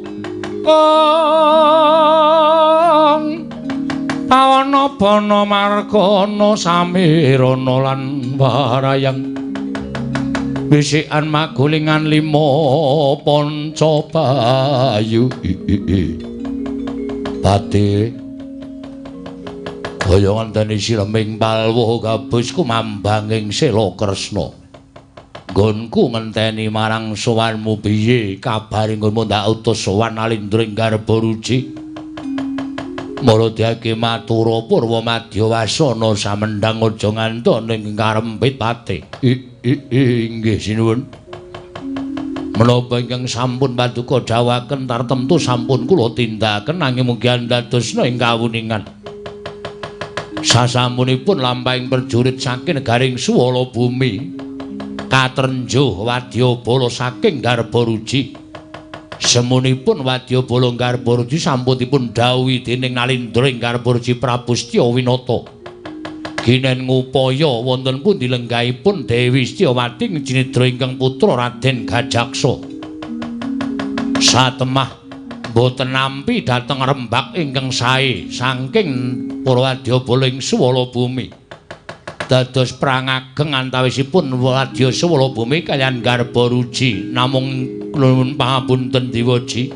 Ong Pawana bana margana samirana lan warayang bisikan magulingan lima panca bayu pati kaya ngenteni sileming palwa gabus kumambang ing Sela Kresna. Nggonku ngenteni marang sowanmu piye kabare nggonmu ndak utus sowan Nalindra ing Garbaruci. Maradiake matura purwa madya wasana samendhang aja ngantuk ing karempit pati. Inggih sinuwun. Menapa ingkang sampun paduka dawuhaken tartemtu sampun kula tindakaken nanging mugi andadosna ing kawuningan. Sasampunipun lampahing prajurit saking negaring Suwala Bumi katrenjuh wadyabala saking Garbaruji. Semunipun wadyabala Garbaruji sampun dipun dhawuhi dening Nalindra ing Garbaruji Prabu Setya Winata. Ginen ngupaya wonten pundi lenggahipun Dewi Setyawati cinidra ingkang putra Raden Gajaksa. Satemah boten nampi dhateng rembak ingkang sae saking para wadyabala ing Suwala Bumi. Dados perang ageng antawisipun wadya Suwala Bumi kaliyan Garbaruji. Namung nuwun pangapunten Dewaji,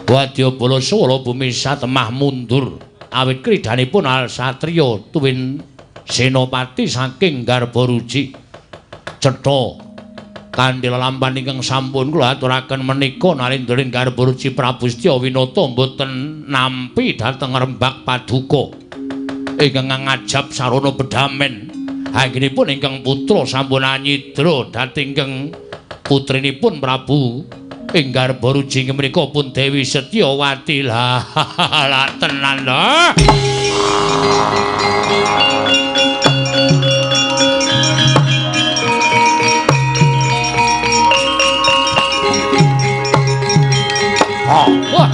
wadyabala Suwala Bumi satemah mundur awit kridhanipun al satriya tuwin senopati saking Garbaruji. Cetha kanthi lelampahan ingkang sampun kula aturaken menika Nalindra ing Garbaruji Prabu Setya Winata mboten nampi dhateng rembak paduka ingkang ngajab sarana bedamen. Anggenipun ingkang putra sampun anyidra dhateng ingkang putrinipun Prabu ing Garbaruji menika pun Dewi Setyawati. Lah lah tenan lho. Wah.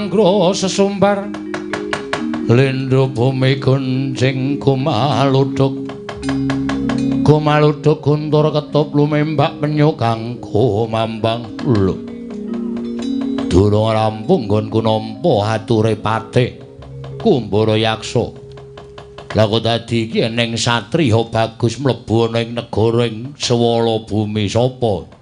Anggra sesumbar lindhu bumi gunjing gumaluduk gumaluduk guntur ketup lumembak penyu kang gumambang. Lho, durung rampung nggonku nampa ature patih Kumbara Yaksa. Lah kok dadi iki eneng satriya bagus mlebu ana ing negara ing Sewala Bumi sapa?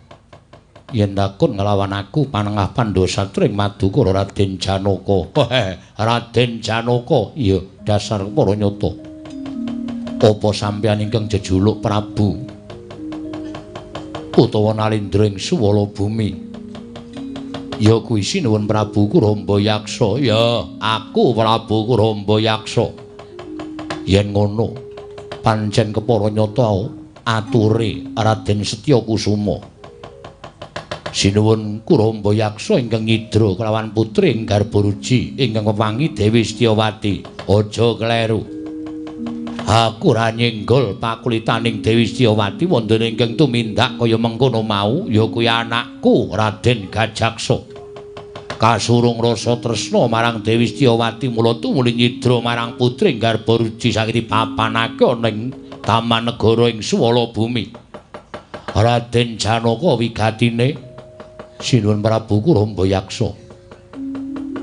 Yen takon nglawan aku panengah Pandhasatri ing Madukara Raden Janaka. Raden Janaka, iya dasar para nyata. Apa sampeyan ingkang jejuluk Prabu utawa Nalindra ing Suwala Bumi? Ya kuwi sinuwun Prabu Kuramba Yaksa. Ya, aku Prabu Kuramba Yaksa. Yen ngono, pancen kepara nyata ature Raden Setya Kusuma. Sinuwun Kuramba Yaksa ingkang nyidra kelawan putri ing Garbaruji ingkang wewangi Dewi Setyawati. Aja kleru. Aku ora nyenggol pakulitaning Dewi Setyawati wonten ingkang tumindak kaya mengkono mau ya kuwi anakku Raden Gajaksa. Kasurung rasa tresna marang Dewi Setyawati mula tumuli nyidra marang putri ing Garbaruji saking dipapanake ana ing Taman Negara ing Suwala Bumi. Raden Janaka wigatine Sinuwun Prabu Kuramba Yaksa.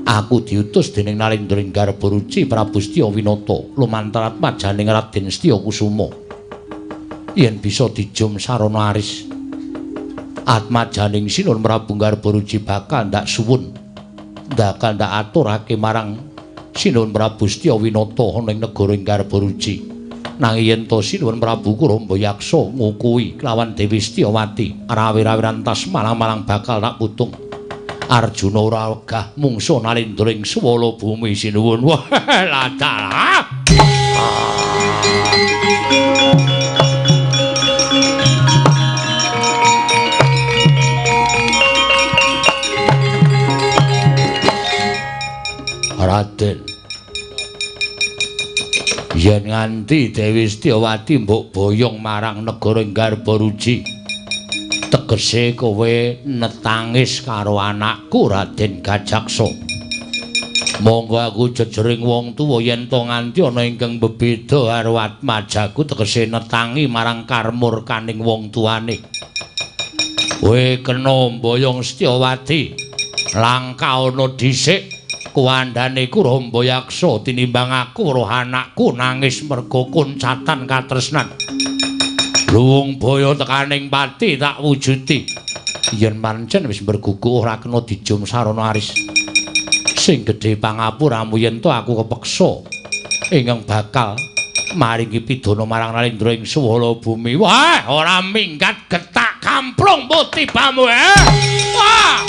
Aku diutus dening Nalindra ing Garbaruji Prabu Setya Winata lumantar atmajaning Raden Setya Kusuma. Yen bisa dijum sarana aris atmajaning Sinuwun Prabu Garbaruji bakal ndak suwun, bakal ndak aturake marang Sinuwun Prabu Setya Winata ana ing negara ing Garbaruji. Nanging yen to Sinuwun Prabu Kuramba Yaksa ngukuhi kelawan Dewi Setyawati, rawi-rawiran tas malang-malang bakal tak putung. Arjuna ora wegah mungsuh Nalindra ing Suwala Bumi sinuwun. Wah, ladalah. Raden, yen nganti Dewi Setyawati mbok boyong marang negara Garbaruji, tegese kowe netangis karo anakku Raden Gajaksa. Monggo aku jejering wong tuwa yen to nganti ana ingkang bebeda karo atmajaku, tegese netangi marang karmurkaning wong tuane. Kowe kena mboyong Setyawati, langka ana dhisik kuwandane Kuramba Yaksa tinimbang aku weruh anakku nangis merga kuncatan katresnan. Luwung boyo tekaning pati tak wujudi. Yen pancen wis mergugu ora kena dijum sarana aris. Sing gedhe pangapuramu yen to aku kepeksa ingkang bakal maringi pidana marang Nalindra ing Suwala Bumi. Wah, ora minggat getak kamplung tibamu. Wah!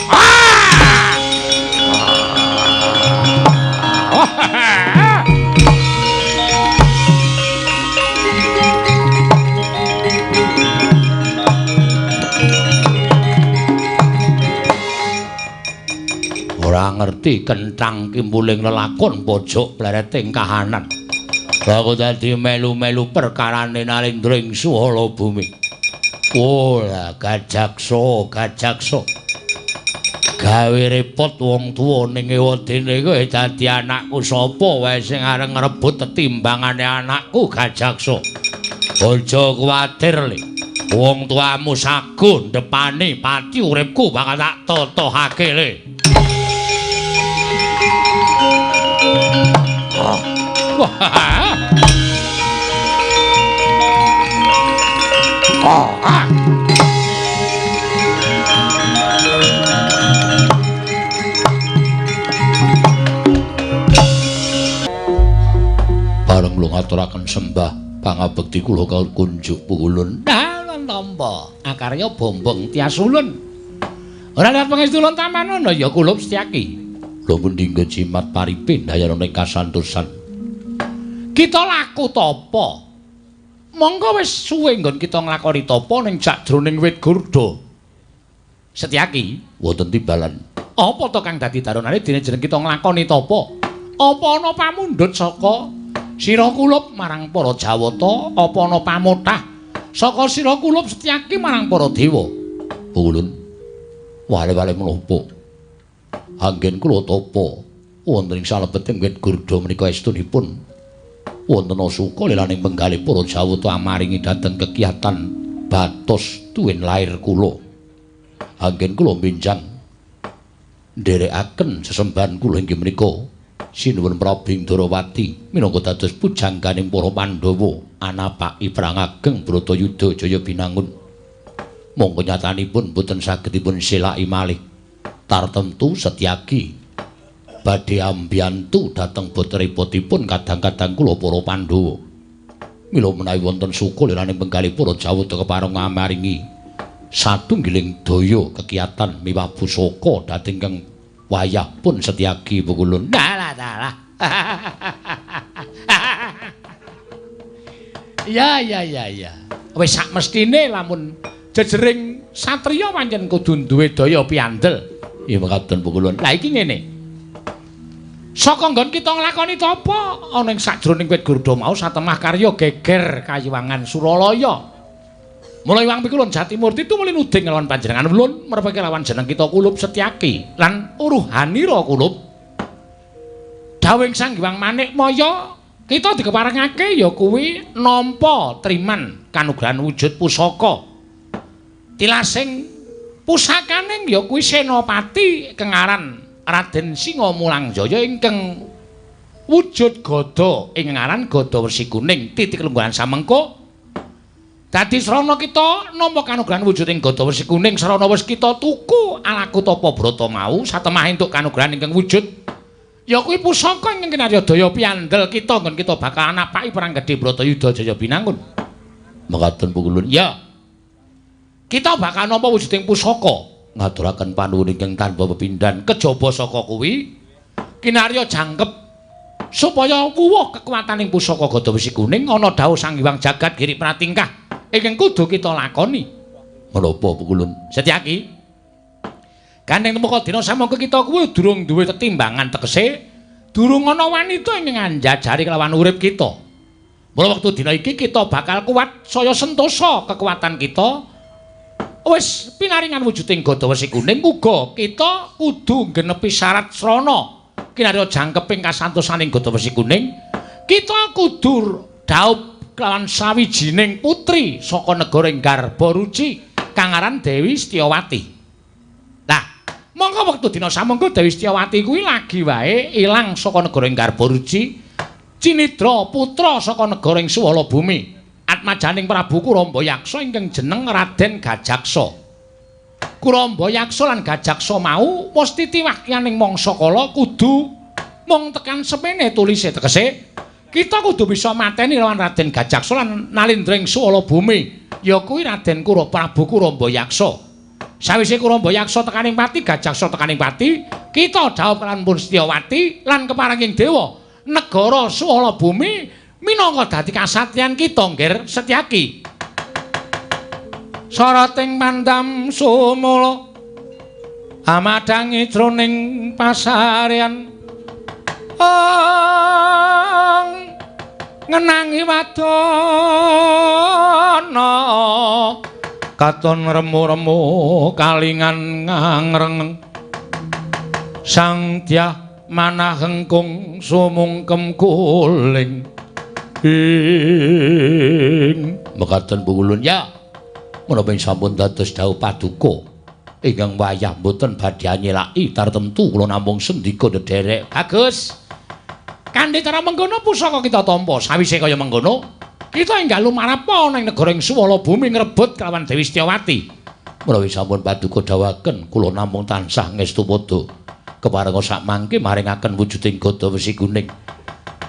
Ora ngerti kenthang kimpuling lelakon pojok plereting kahanan. Lah kok dadi melu-melu perkarane Nalindra ing Suwala Bumi. Oh, lah Gajaksa, Gajaksa. Gawe repot wong tuwa ning ewadene kowe dadi anakku sapa wae sing arep ngrebut tetimbangane anakku Gajaksa. Aja kuwatir le. Wong tuamu sago ndepane pati uripku bakal tak totohake le. Bareng kula ngaturaken sembah pangabekti kula kunjuk pukulun. Dalan tampa akarya bombong tias ulun. Ora lihat pangestu ulun tamanono ya kulup Setyaki. Lha pundi jimat paripe ndayana ing kasantosan. Kita laku tapa. Monggo wis suwe nggon kita nglakoni tapa ning sajroning wit gurda. Setyaki wonten timbalan. Apa to kang dadi daronane dene jeneng kita nglakoni tapa? Apa ana pamundhut saka sira kulup marang para Jawata? Apa ana pamotah saka sira kulup Setyaki marang para dewa? Ulun wale-wale menapa? Anggen kula tapa Wonten ing salebeting wit gurda menika estunipun wonten suka lelaning penggalih para Jawata amaringi dhateng kekiyatan batos tuwin lair kula. Anggen kula benjang nderekaken sesembahan kula inggih menika Sinuwun Prabu Indrawati minangka dados pujangganing para Pandhawa anapaki perang ageng Bratayuda Jaya Binangun. Mongko nyatanipun boten saged dipun selaki malih. Tartemtu Setyaki badhe ambiyantu dhateng botrepotipun kadang-kadang kula para Pandhawa. Mila menawi wonten suka liraning penggalih para Jawata kepareng ngamaringi satunggiling daya kekiyatan miwah pusaka dhateng ingkang wayah pun Setyaki pukulun. Dalah dalah. Ya ya ya ya. Wis sak mestine lamun jejering satriya pancen kudu duwe daya piandel. Iya mekaten pukulun. Lah iki ngene. Saka nggon kita nglakoni tapa ana ing sajroning wit gurda mau satemah karya geger kayiwangan Suralaya. Mula Hyang Pikulun Jatimurti tumuli nuding lawan panjenengan ulun merpeke lawan jeneng kita Kulup Setyaki lan uruhanira Kulup. Dawuhing Sang Hyang Manikmaya kita dikeparengake ya kuwi nampa triman kanugrahan wujud pusaka. Tilasing pusakaning ya kuwi senopati kengaran Raden Singa Mulangjaya ingkang wujud gada ing ngaran gada wersi kuning titik lungguhan samengko. Dadi srana kita nampa kanugrahan wujuding gada wersi kuning srana wis kita tuku alaku tapa brata mau satemah entuk kanugrahan ingkang wujud ya kuwi pusaka ingkang kinarya daya piandel kita nggon kita bakal napaki perang gedhe Bratayuda Jaya Binangun. Mekaten pukulun. Ya. Kita bakal nampa wujuding pusaka ngaturaken panuwun ingkang tanpa pepindhan kejaba saka kuwi kinarya jangkep supaya wuwuh kekuataning pusaka gada wesi kuning ana dawuh Sang Hyang Jagat Giri Pratingkah ingkang kudu kita lakoni. Menapa pukulun? Setyaki. Gandeng tumeka dina samangka kita kuwi durung duwe tetimbangan tegese durung ana wanita ingkang anjajari kelawan urip kita. Mula wektu dina iki kita bakal kuat saya sentosa kekuatan kita. Wis pinaringan wujuding gada wesi kuning uga kita kudu nggenepi syarat srana kinarya jangkeping kasantosaning gada wesi kuning. Kita kudu dhaup kelawan sawijining putri saka negara ing Garbaruci kang aran Dewi Setyawati. Lah, mongko wektu dina samangka Dewi Setyawati kuwi lagi wae ilang saka negara ing Garbaruci, cinidra putra saka negara ing Suwala Bumi. Atmajaning Prabu Kuramba Yaksa ingkang jeneng Raden Gajaksa. Kuramba Yaksa lan Gajaksa mau mesti tiwakyaning mangsa kala kudu mung tekan semene tulise tegese kita kudu bisa mateni lawan Raden Gajaksa lan nalindra ing Suwala Bumi ya kuwi Raden Prabu Kuramba Yaksa. Sawise Kuramba Yaksa tekaning pati, Gajaksa tekaning pati, kita dhaup lan pun Setyawati lan keparenging dewa negara Suwala Bumi minangka dadi kasatriyan kita Ngger Setyaki. Sarating pandam sumula amadangi jroning pasarean ngenangi wadana katon remu-remu kalingan ngangreng sang dyah manah hengkung sumungkem kuling ing mekaten pukulun. Ya menapa ing sampun dados dawuh paduka ingkang wayah mboten badhe nyelaki tartemtu kula namung sendika ndherek. Bagus. Kanthi cara mengkono pusaka kita tampa. Sawise kaya mengkono kita enggal lumarap ana ing negara ing Suwala Bumi ngrebut kelawan Dewi Setyawati. Menawi sampun paduka dawuhaken kula namung tansah ngestu padha keparenga sak mangke maringaken wujuding gada wesi kuning.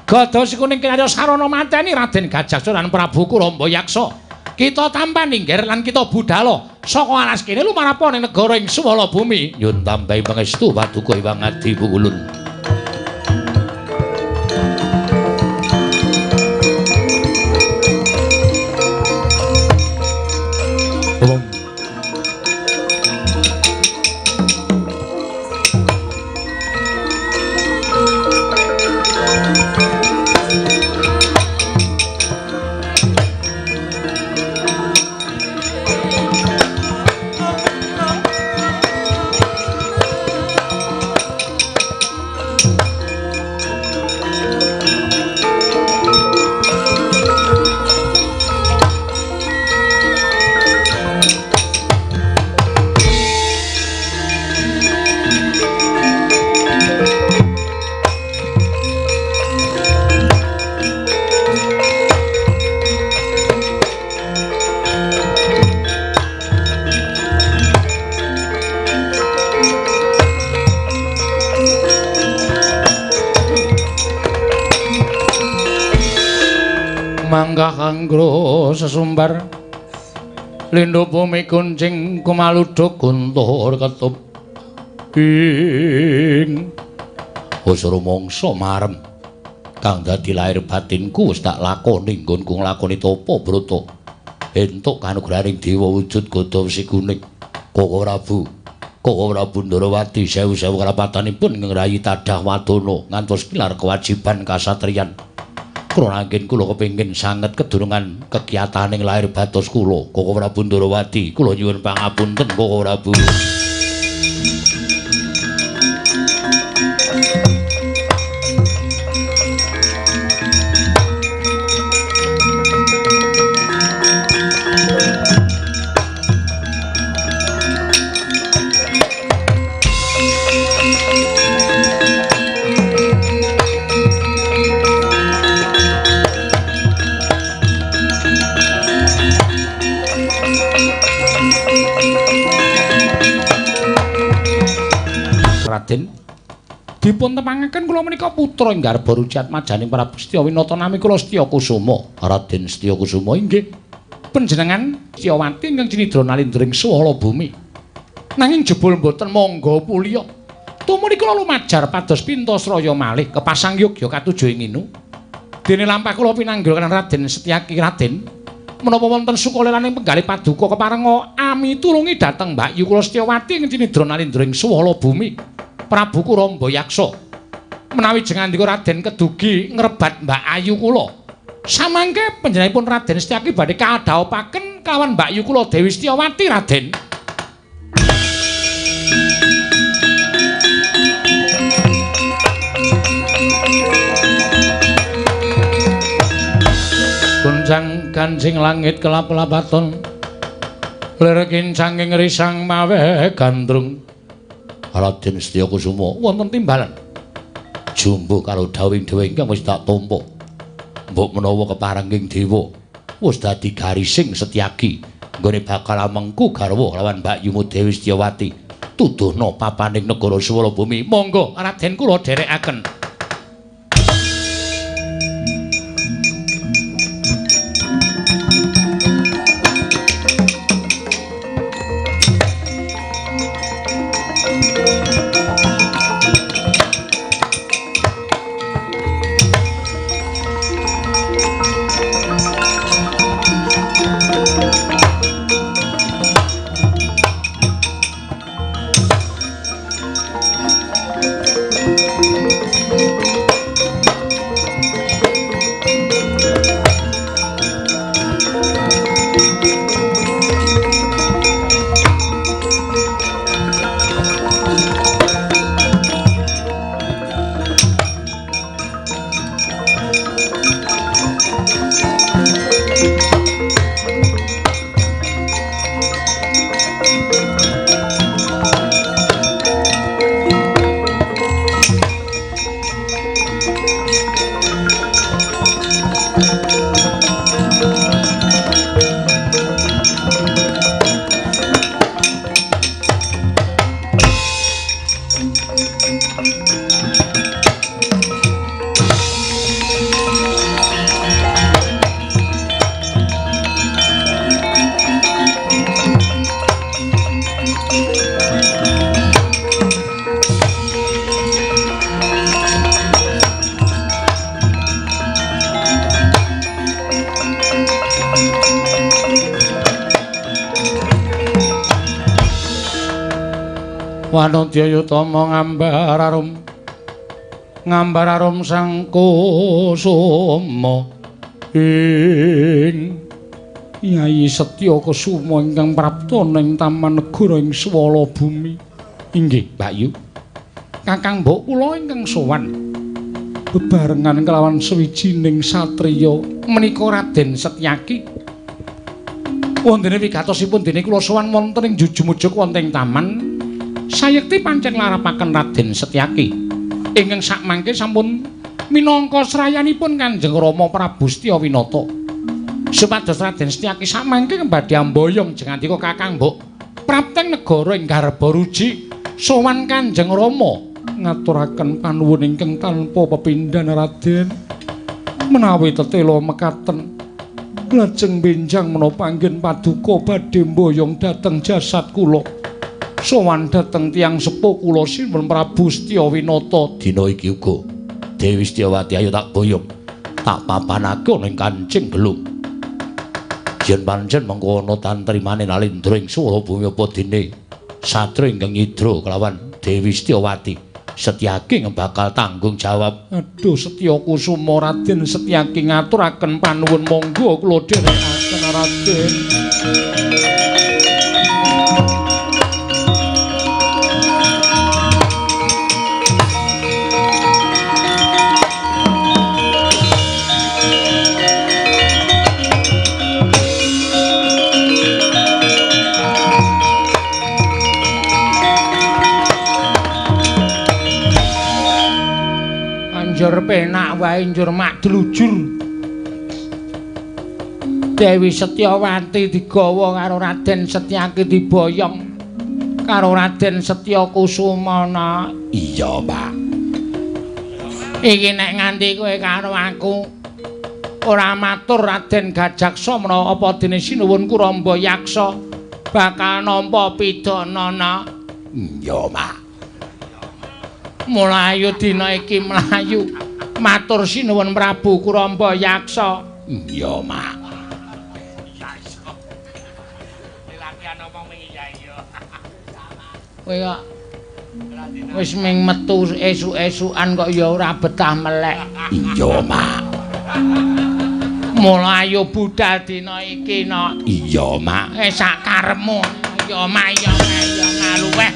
Gada wesi kuning kinarya sarana mateni Raden Gajaksa lan Prabu Kuramba Yaksa. Kita tampani nggir lan kita budhala saka alas kene lumarap ning negara ing Suwala Bumi. Nyun tambahi pangestu paduka Hyang Adi Pukulun. Manggah anggro sesumbar lindhu bumi kuncing kumaluduk guntur ketup ing wis rumangsa marem kang dadi lair batinku wis tak lakoni nggonku nglakoni tapa brata entuk kanugrahaning dewa wujud gada wesi kuning. Koko Prabu Ndorowati sewu-sewu karapatanipun ngrayi tadah wadana ngantos kilar kewajiban kasatriyan. Kula anggen kula kepengin sanget kedurungan kekiyataning lair batos kula. Koko Prabu Ndorowati, kula nyuwun pangapunten Koko Prabu. Raden, dipun tepangaken kula menika putra ing garba Ruciatmajaning Prabu Setyawinata nami kula Setya Kusuma. Raden Setya Kusuma inggih panjenengan Setyawati ingkang cinidra nalindra ing swala bumi. Nanging jebul mboten mangga puliya. Tumuli kula lumajar pados Pintasraya malih kepasang yogya katuju ing inu. Dene lampah kula pinanggih kaliyan Raden Setyaki. Raden, menapa wonten sukalelaning penggalih paduka keparenga ami tulungi dhateng Mbakyu kula Setyawati ingkang cinidra nalindra ing swala bumi. Prabu Kuramba Yaksa, menawi jengandika Raden kedugi ngrebat Mbak Ayu kula, samangke panjenenganipun Raden Setyaki badhe kadhaupaken kawan Mbak Ayu kula Dewi Setyawati. Raden, goncang kancing langit kelap-lapaton lir kincanging risang mawe gandrung. Raden Setya Kusuma wonten timbalan jumbuh karo dawing dhewe ingkang wis tak tampa. Mbok menawa keparenging dewa wis dadi garising Setyaki nggone bakal amengku garwa lawan Mbakyumu Dewi Setyawati tuduhna papaning negara Swala Bumi. Monggo Raden kula dherekaken. Wanodya Yutama ngambar arum, ngambar arum sang kusuma ing Yai Setya Kusuma ingkang prapta ning taman negara ing swala bumi. Inggih, Mbakyu. Kakang mbok kula ingkang sowan bebarengan kelawan sawijining satriya menika Raden Setyaki. Wontene wigatosipun dene kula sowan wonten ing jujumujuk wonten ing taman. Sayekti pancen larapaken Raden Setyaki ingkang sakmangke sampun minangka srayanipun Kanjeng Rama Prabu Setyawinata. Supados Raden Setyaki sakmangke badhe amboyong jengandika kakang mbok prapteng negara ing Garbaruji sowan Kanjeng Rama ngaturaken panuwun ingkang tanpa pepindhan Raden. Menawi tetela mekaten Lajeng benjang menapa anggen paduka badhe mboyong dhateng jasad kula. Sowan dhateng tiyang sepuh kula sinuwun Prabu Setyawinata. Dina iki uga Dewi Setyawati ayo tak boyong. Tak papanake ana ing kancing gelung. Yen pancen mengko ana tantrimane Nalindra ing swara bumi apa dene satria ingkang nyidra kelawan Dewi Setyawati. Setyaki bakal tanggung jawab. Aduh Setya Kusuma Raden Setyaki ngaturaken panuwun monggo kula dherekaken Raden. Njur penak wae njur mak dlujur. Dewi Setyawati digawa karo Raden Setyaki diboyong karo Raden Setya Kusuma. Iya, Pak. Iki nek nganti kowe karo aku ora matur Raden Gajaksa menawa apa dene sinuwun Kuramba Yaksa bakal nampa pidana nak. Iya, Pak. Mlayu dina iki mlayu matur sinuwun Prabu Kuramba Yaksa. Iya, Mak. Kowe kok wis ming metu esuk-esukan kok ya ora betah melek. Iya, Mak. Mlayu budal dina iki, Nok. Iya, Mak. Sak karepmu. Ya, Mak, ya, ya ngaluweh.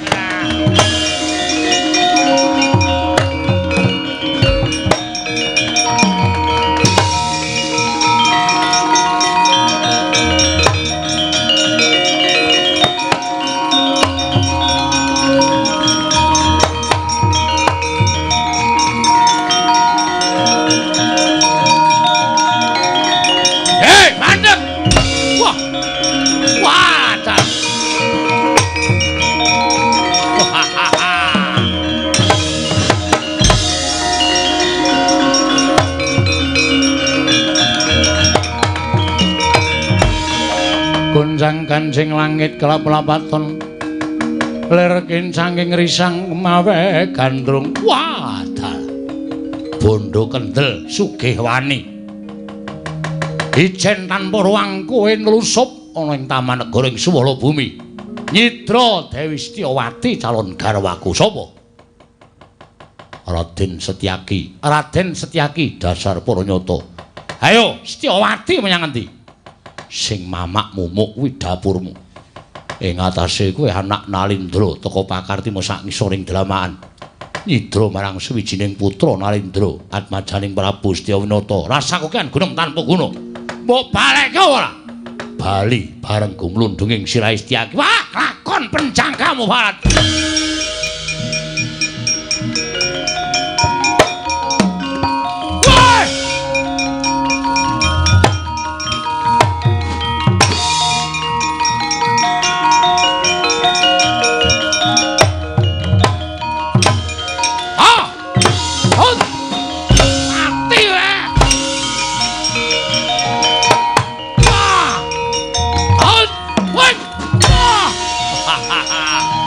Hei, mandek! Wah! Wah, dah. Gonjang kancing langit kelap-lapaton lir kincanging risang mawe gandrung. Wah, dal. Bondo kendel sugih wani. Ijen tanpa ruang kowe nlusup ana ing taman negara ing Suwala Bumi. Nyidra Dewi Setyawati calon garwaku sapa? Raden Setyaki. Raden Setyaki dasar para nyata. Ayo Setyawati menyang endi? Sing mamak mumuk kuwi dapurmu. Ing atase kuwi anak Nalindra teka pakartima sak ngisoring dlamaan. Nyidra marang suwijining putra Nalindra atmajaning Prabu Setyawinata. Rasaku kan gunung tanpa guna. Mbok balekke ora? Bali bareng gumlundunging sirahe Setyaki. Wah, lakon penjangkamu Barat.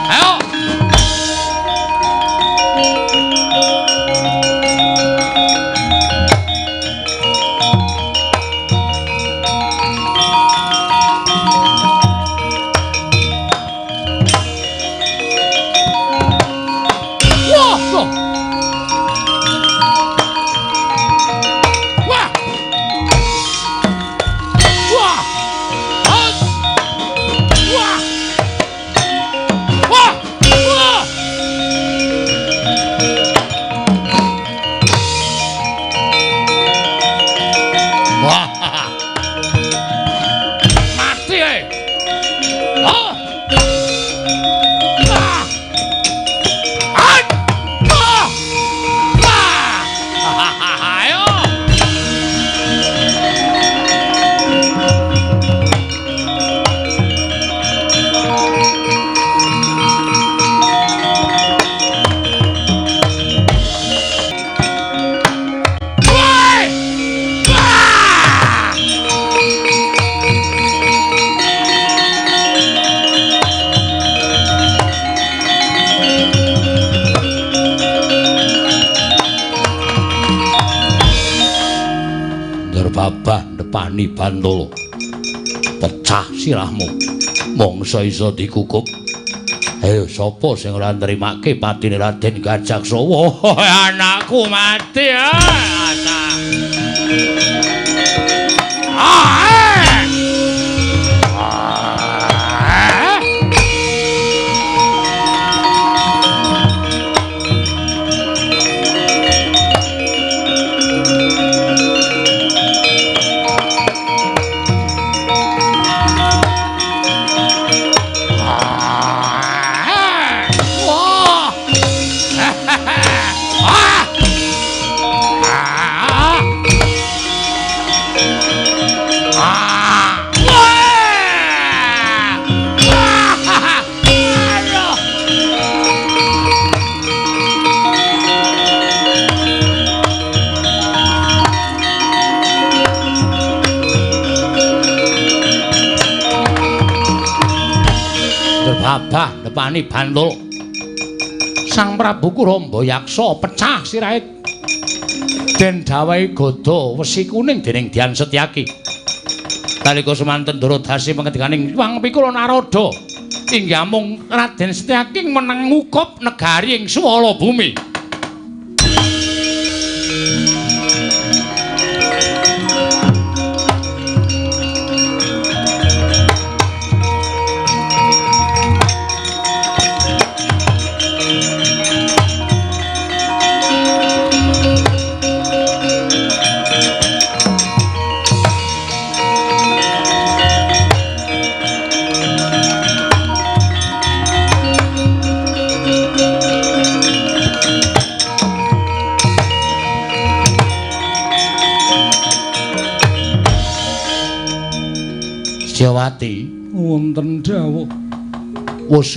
Ayo. depani bantala. Pecah sirahmu. Mongso iso dikukup. Ayo sapa sing ora nrimake patine Raden Gajaksa? Wah, anakku mati. Babah depani bantul. Sang Prabu Kuramba Yaksa pecah sirahe den dawahi gada wesi kuning dening Dian Setyaki. Nalika semanten Duradasi pengendikaning Hyang Pikula Narada inggih amung Raden Setyaki meneng ngukup negari ing swala bumi. Setyawati wonten dawuh wis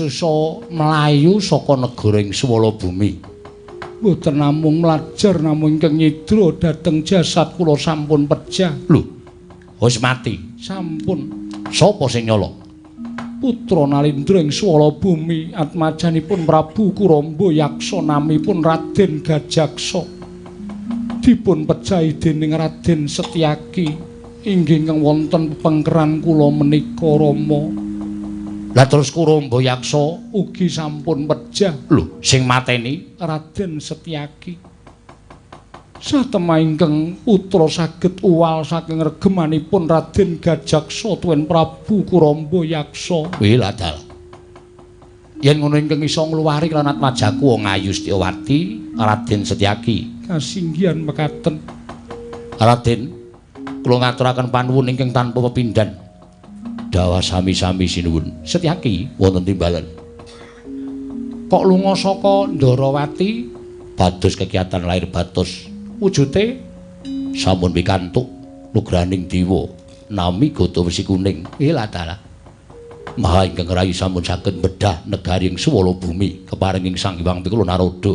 mlayu saka negara ing swala bumi. Mboten namung mlajar namung ingkang nyidra dhateng jasad kula sampun pejah. Lho, wis mati? Sampun. Sapa sing nyolong? Putra Nalindra ing swala bumi atmajanipun Prabu Kuramba Yaksa namipun Raden Gajaksa. Dipun pejahi dening Raden Setyaki. Inggih ingkang wonten pepengkeran kula menika Rama. Lah terus Kuramba Yaksa ugi sampun pejah. Lho, sing mateni Raden Setyaki. Satemah ingkang putra saged uwal saking regemanipun Raden Gajaksa tuwin Prabu Kuramba Yaksa. Wih ladal. Yen ngono ingkang iso ngluwari lan atmajaku wong ayu Setyawati Raden Setyaki. Kasinggihan mekaten. Raden, kula ngaturaken panuwun ingkang tanpa pepindhan. Dawa sami-sami sinuwun. Setyaki wonten timbalan. Kok lunga saka Ndarawati bados kegiatan lahir batos wujute sampun pikantuk nugraning dewa nami gada wesi kuning. Ilah dalah. Maha ingkang rayi sampun saged bedah negari ing swala bumi keparinging Sang Hyang Pikula Narada.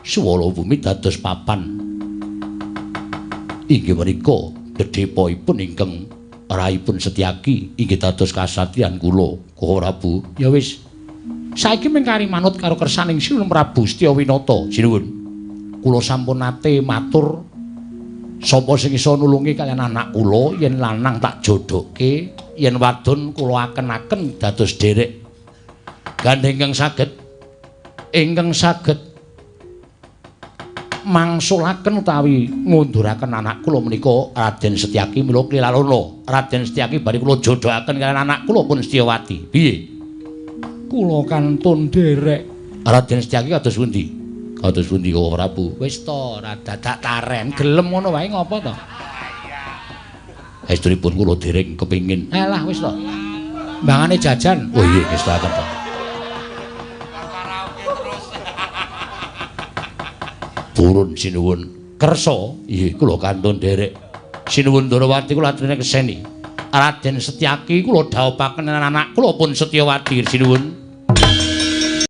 Swala bumi dados papan inggih menika dedepipun ingkang rahipun Setyaki inggih dados kasatriyan kula Koko Prabu. Ya wis, saiki mung kari manut karo kersaning Sinuwun Prabu Setyawinata. Sinuwun, kula sampun nate matur sapa sing iso nulungi kaliyan anak kula yen lanang tak jodhoke, yen wadon kula aken-aken dados dherek. Gandeng ingkang saged mangsulaken utawi ngunduraken anak kula menika Raden Setyaki mila klilalana. Raden Setyaki bari kula jodhokaken kaliyan anak kula pun Setyawati. Piye? Kula kantun dherek. Raden Setyaki kados pundi? Kados pundi Koko Prabu? Wis to, ora dadak taren, gelem ngono wae ngopo to? Estunipun kula dereng kepingin. Alah wis to. Mbangane jajan. Oh iya, ngestakaken to. Purun sinuwun kersa, inggih kula kantun dherek. Sinuwun Ndarawati kula aturane keseni. Raden Setyaki kula dhawuhaken anak kula pun Setyawati sinuwun.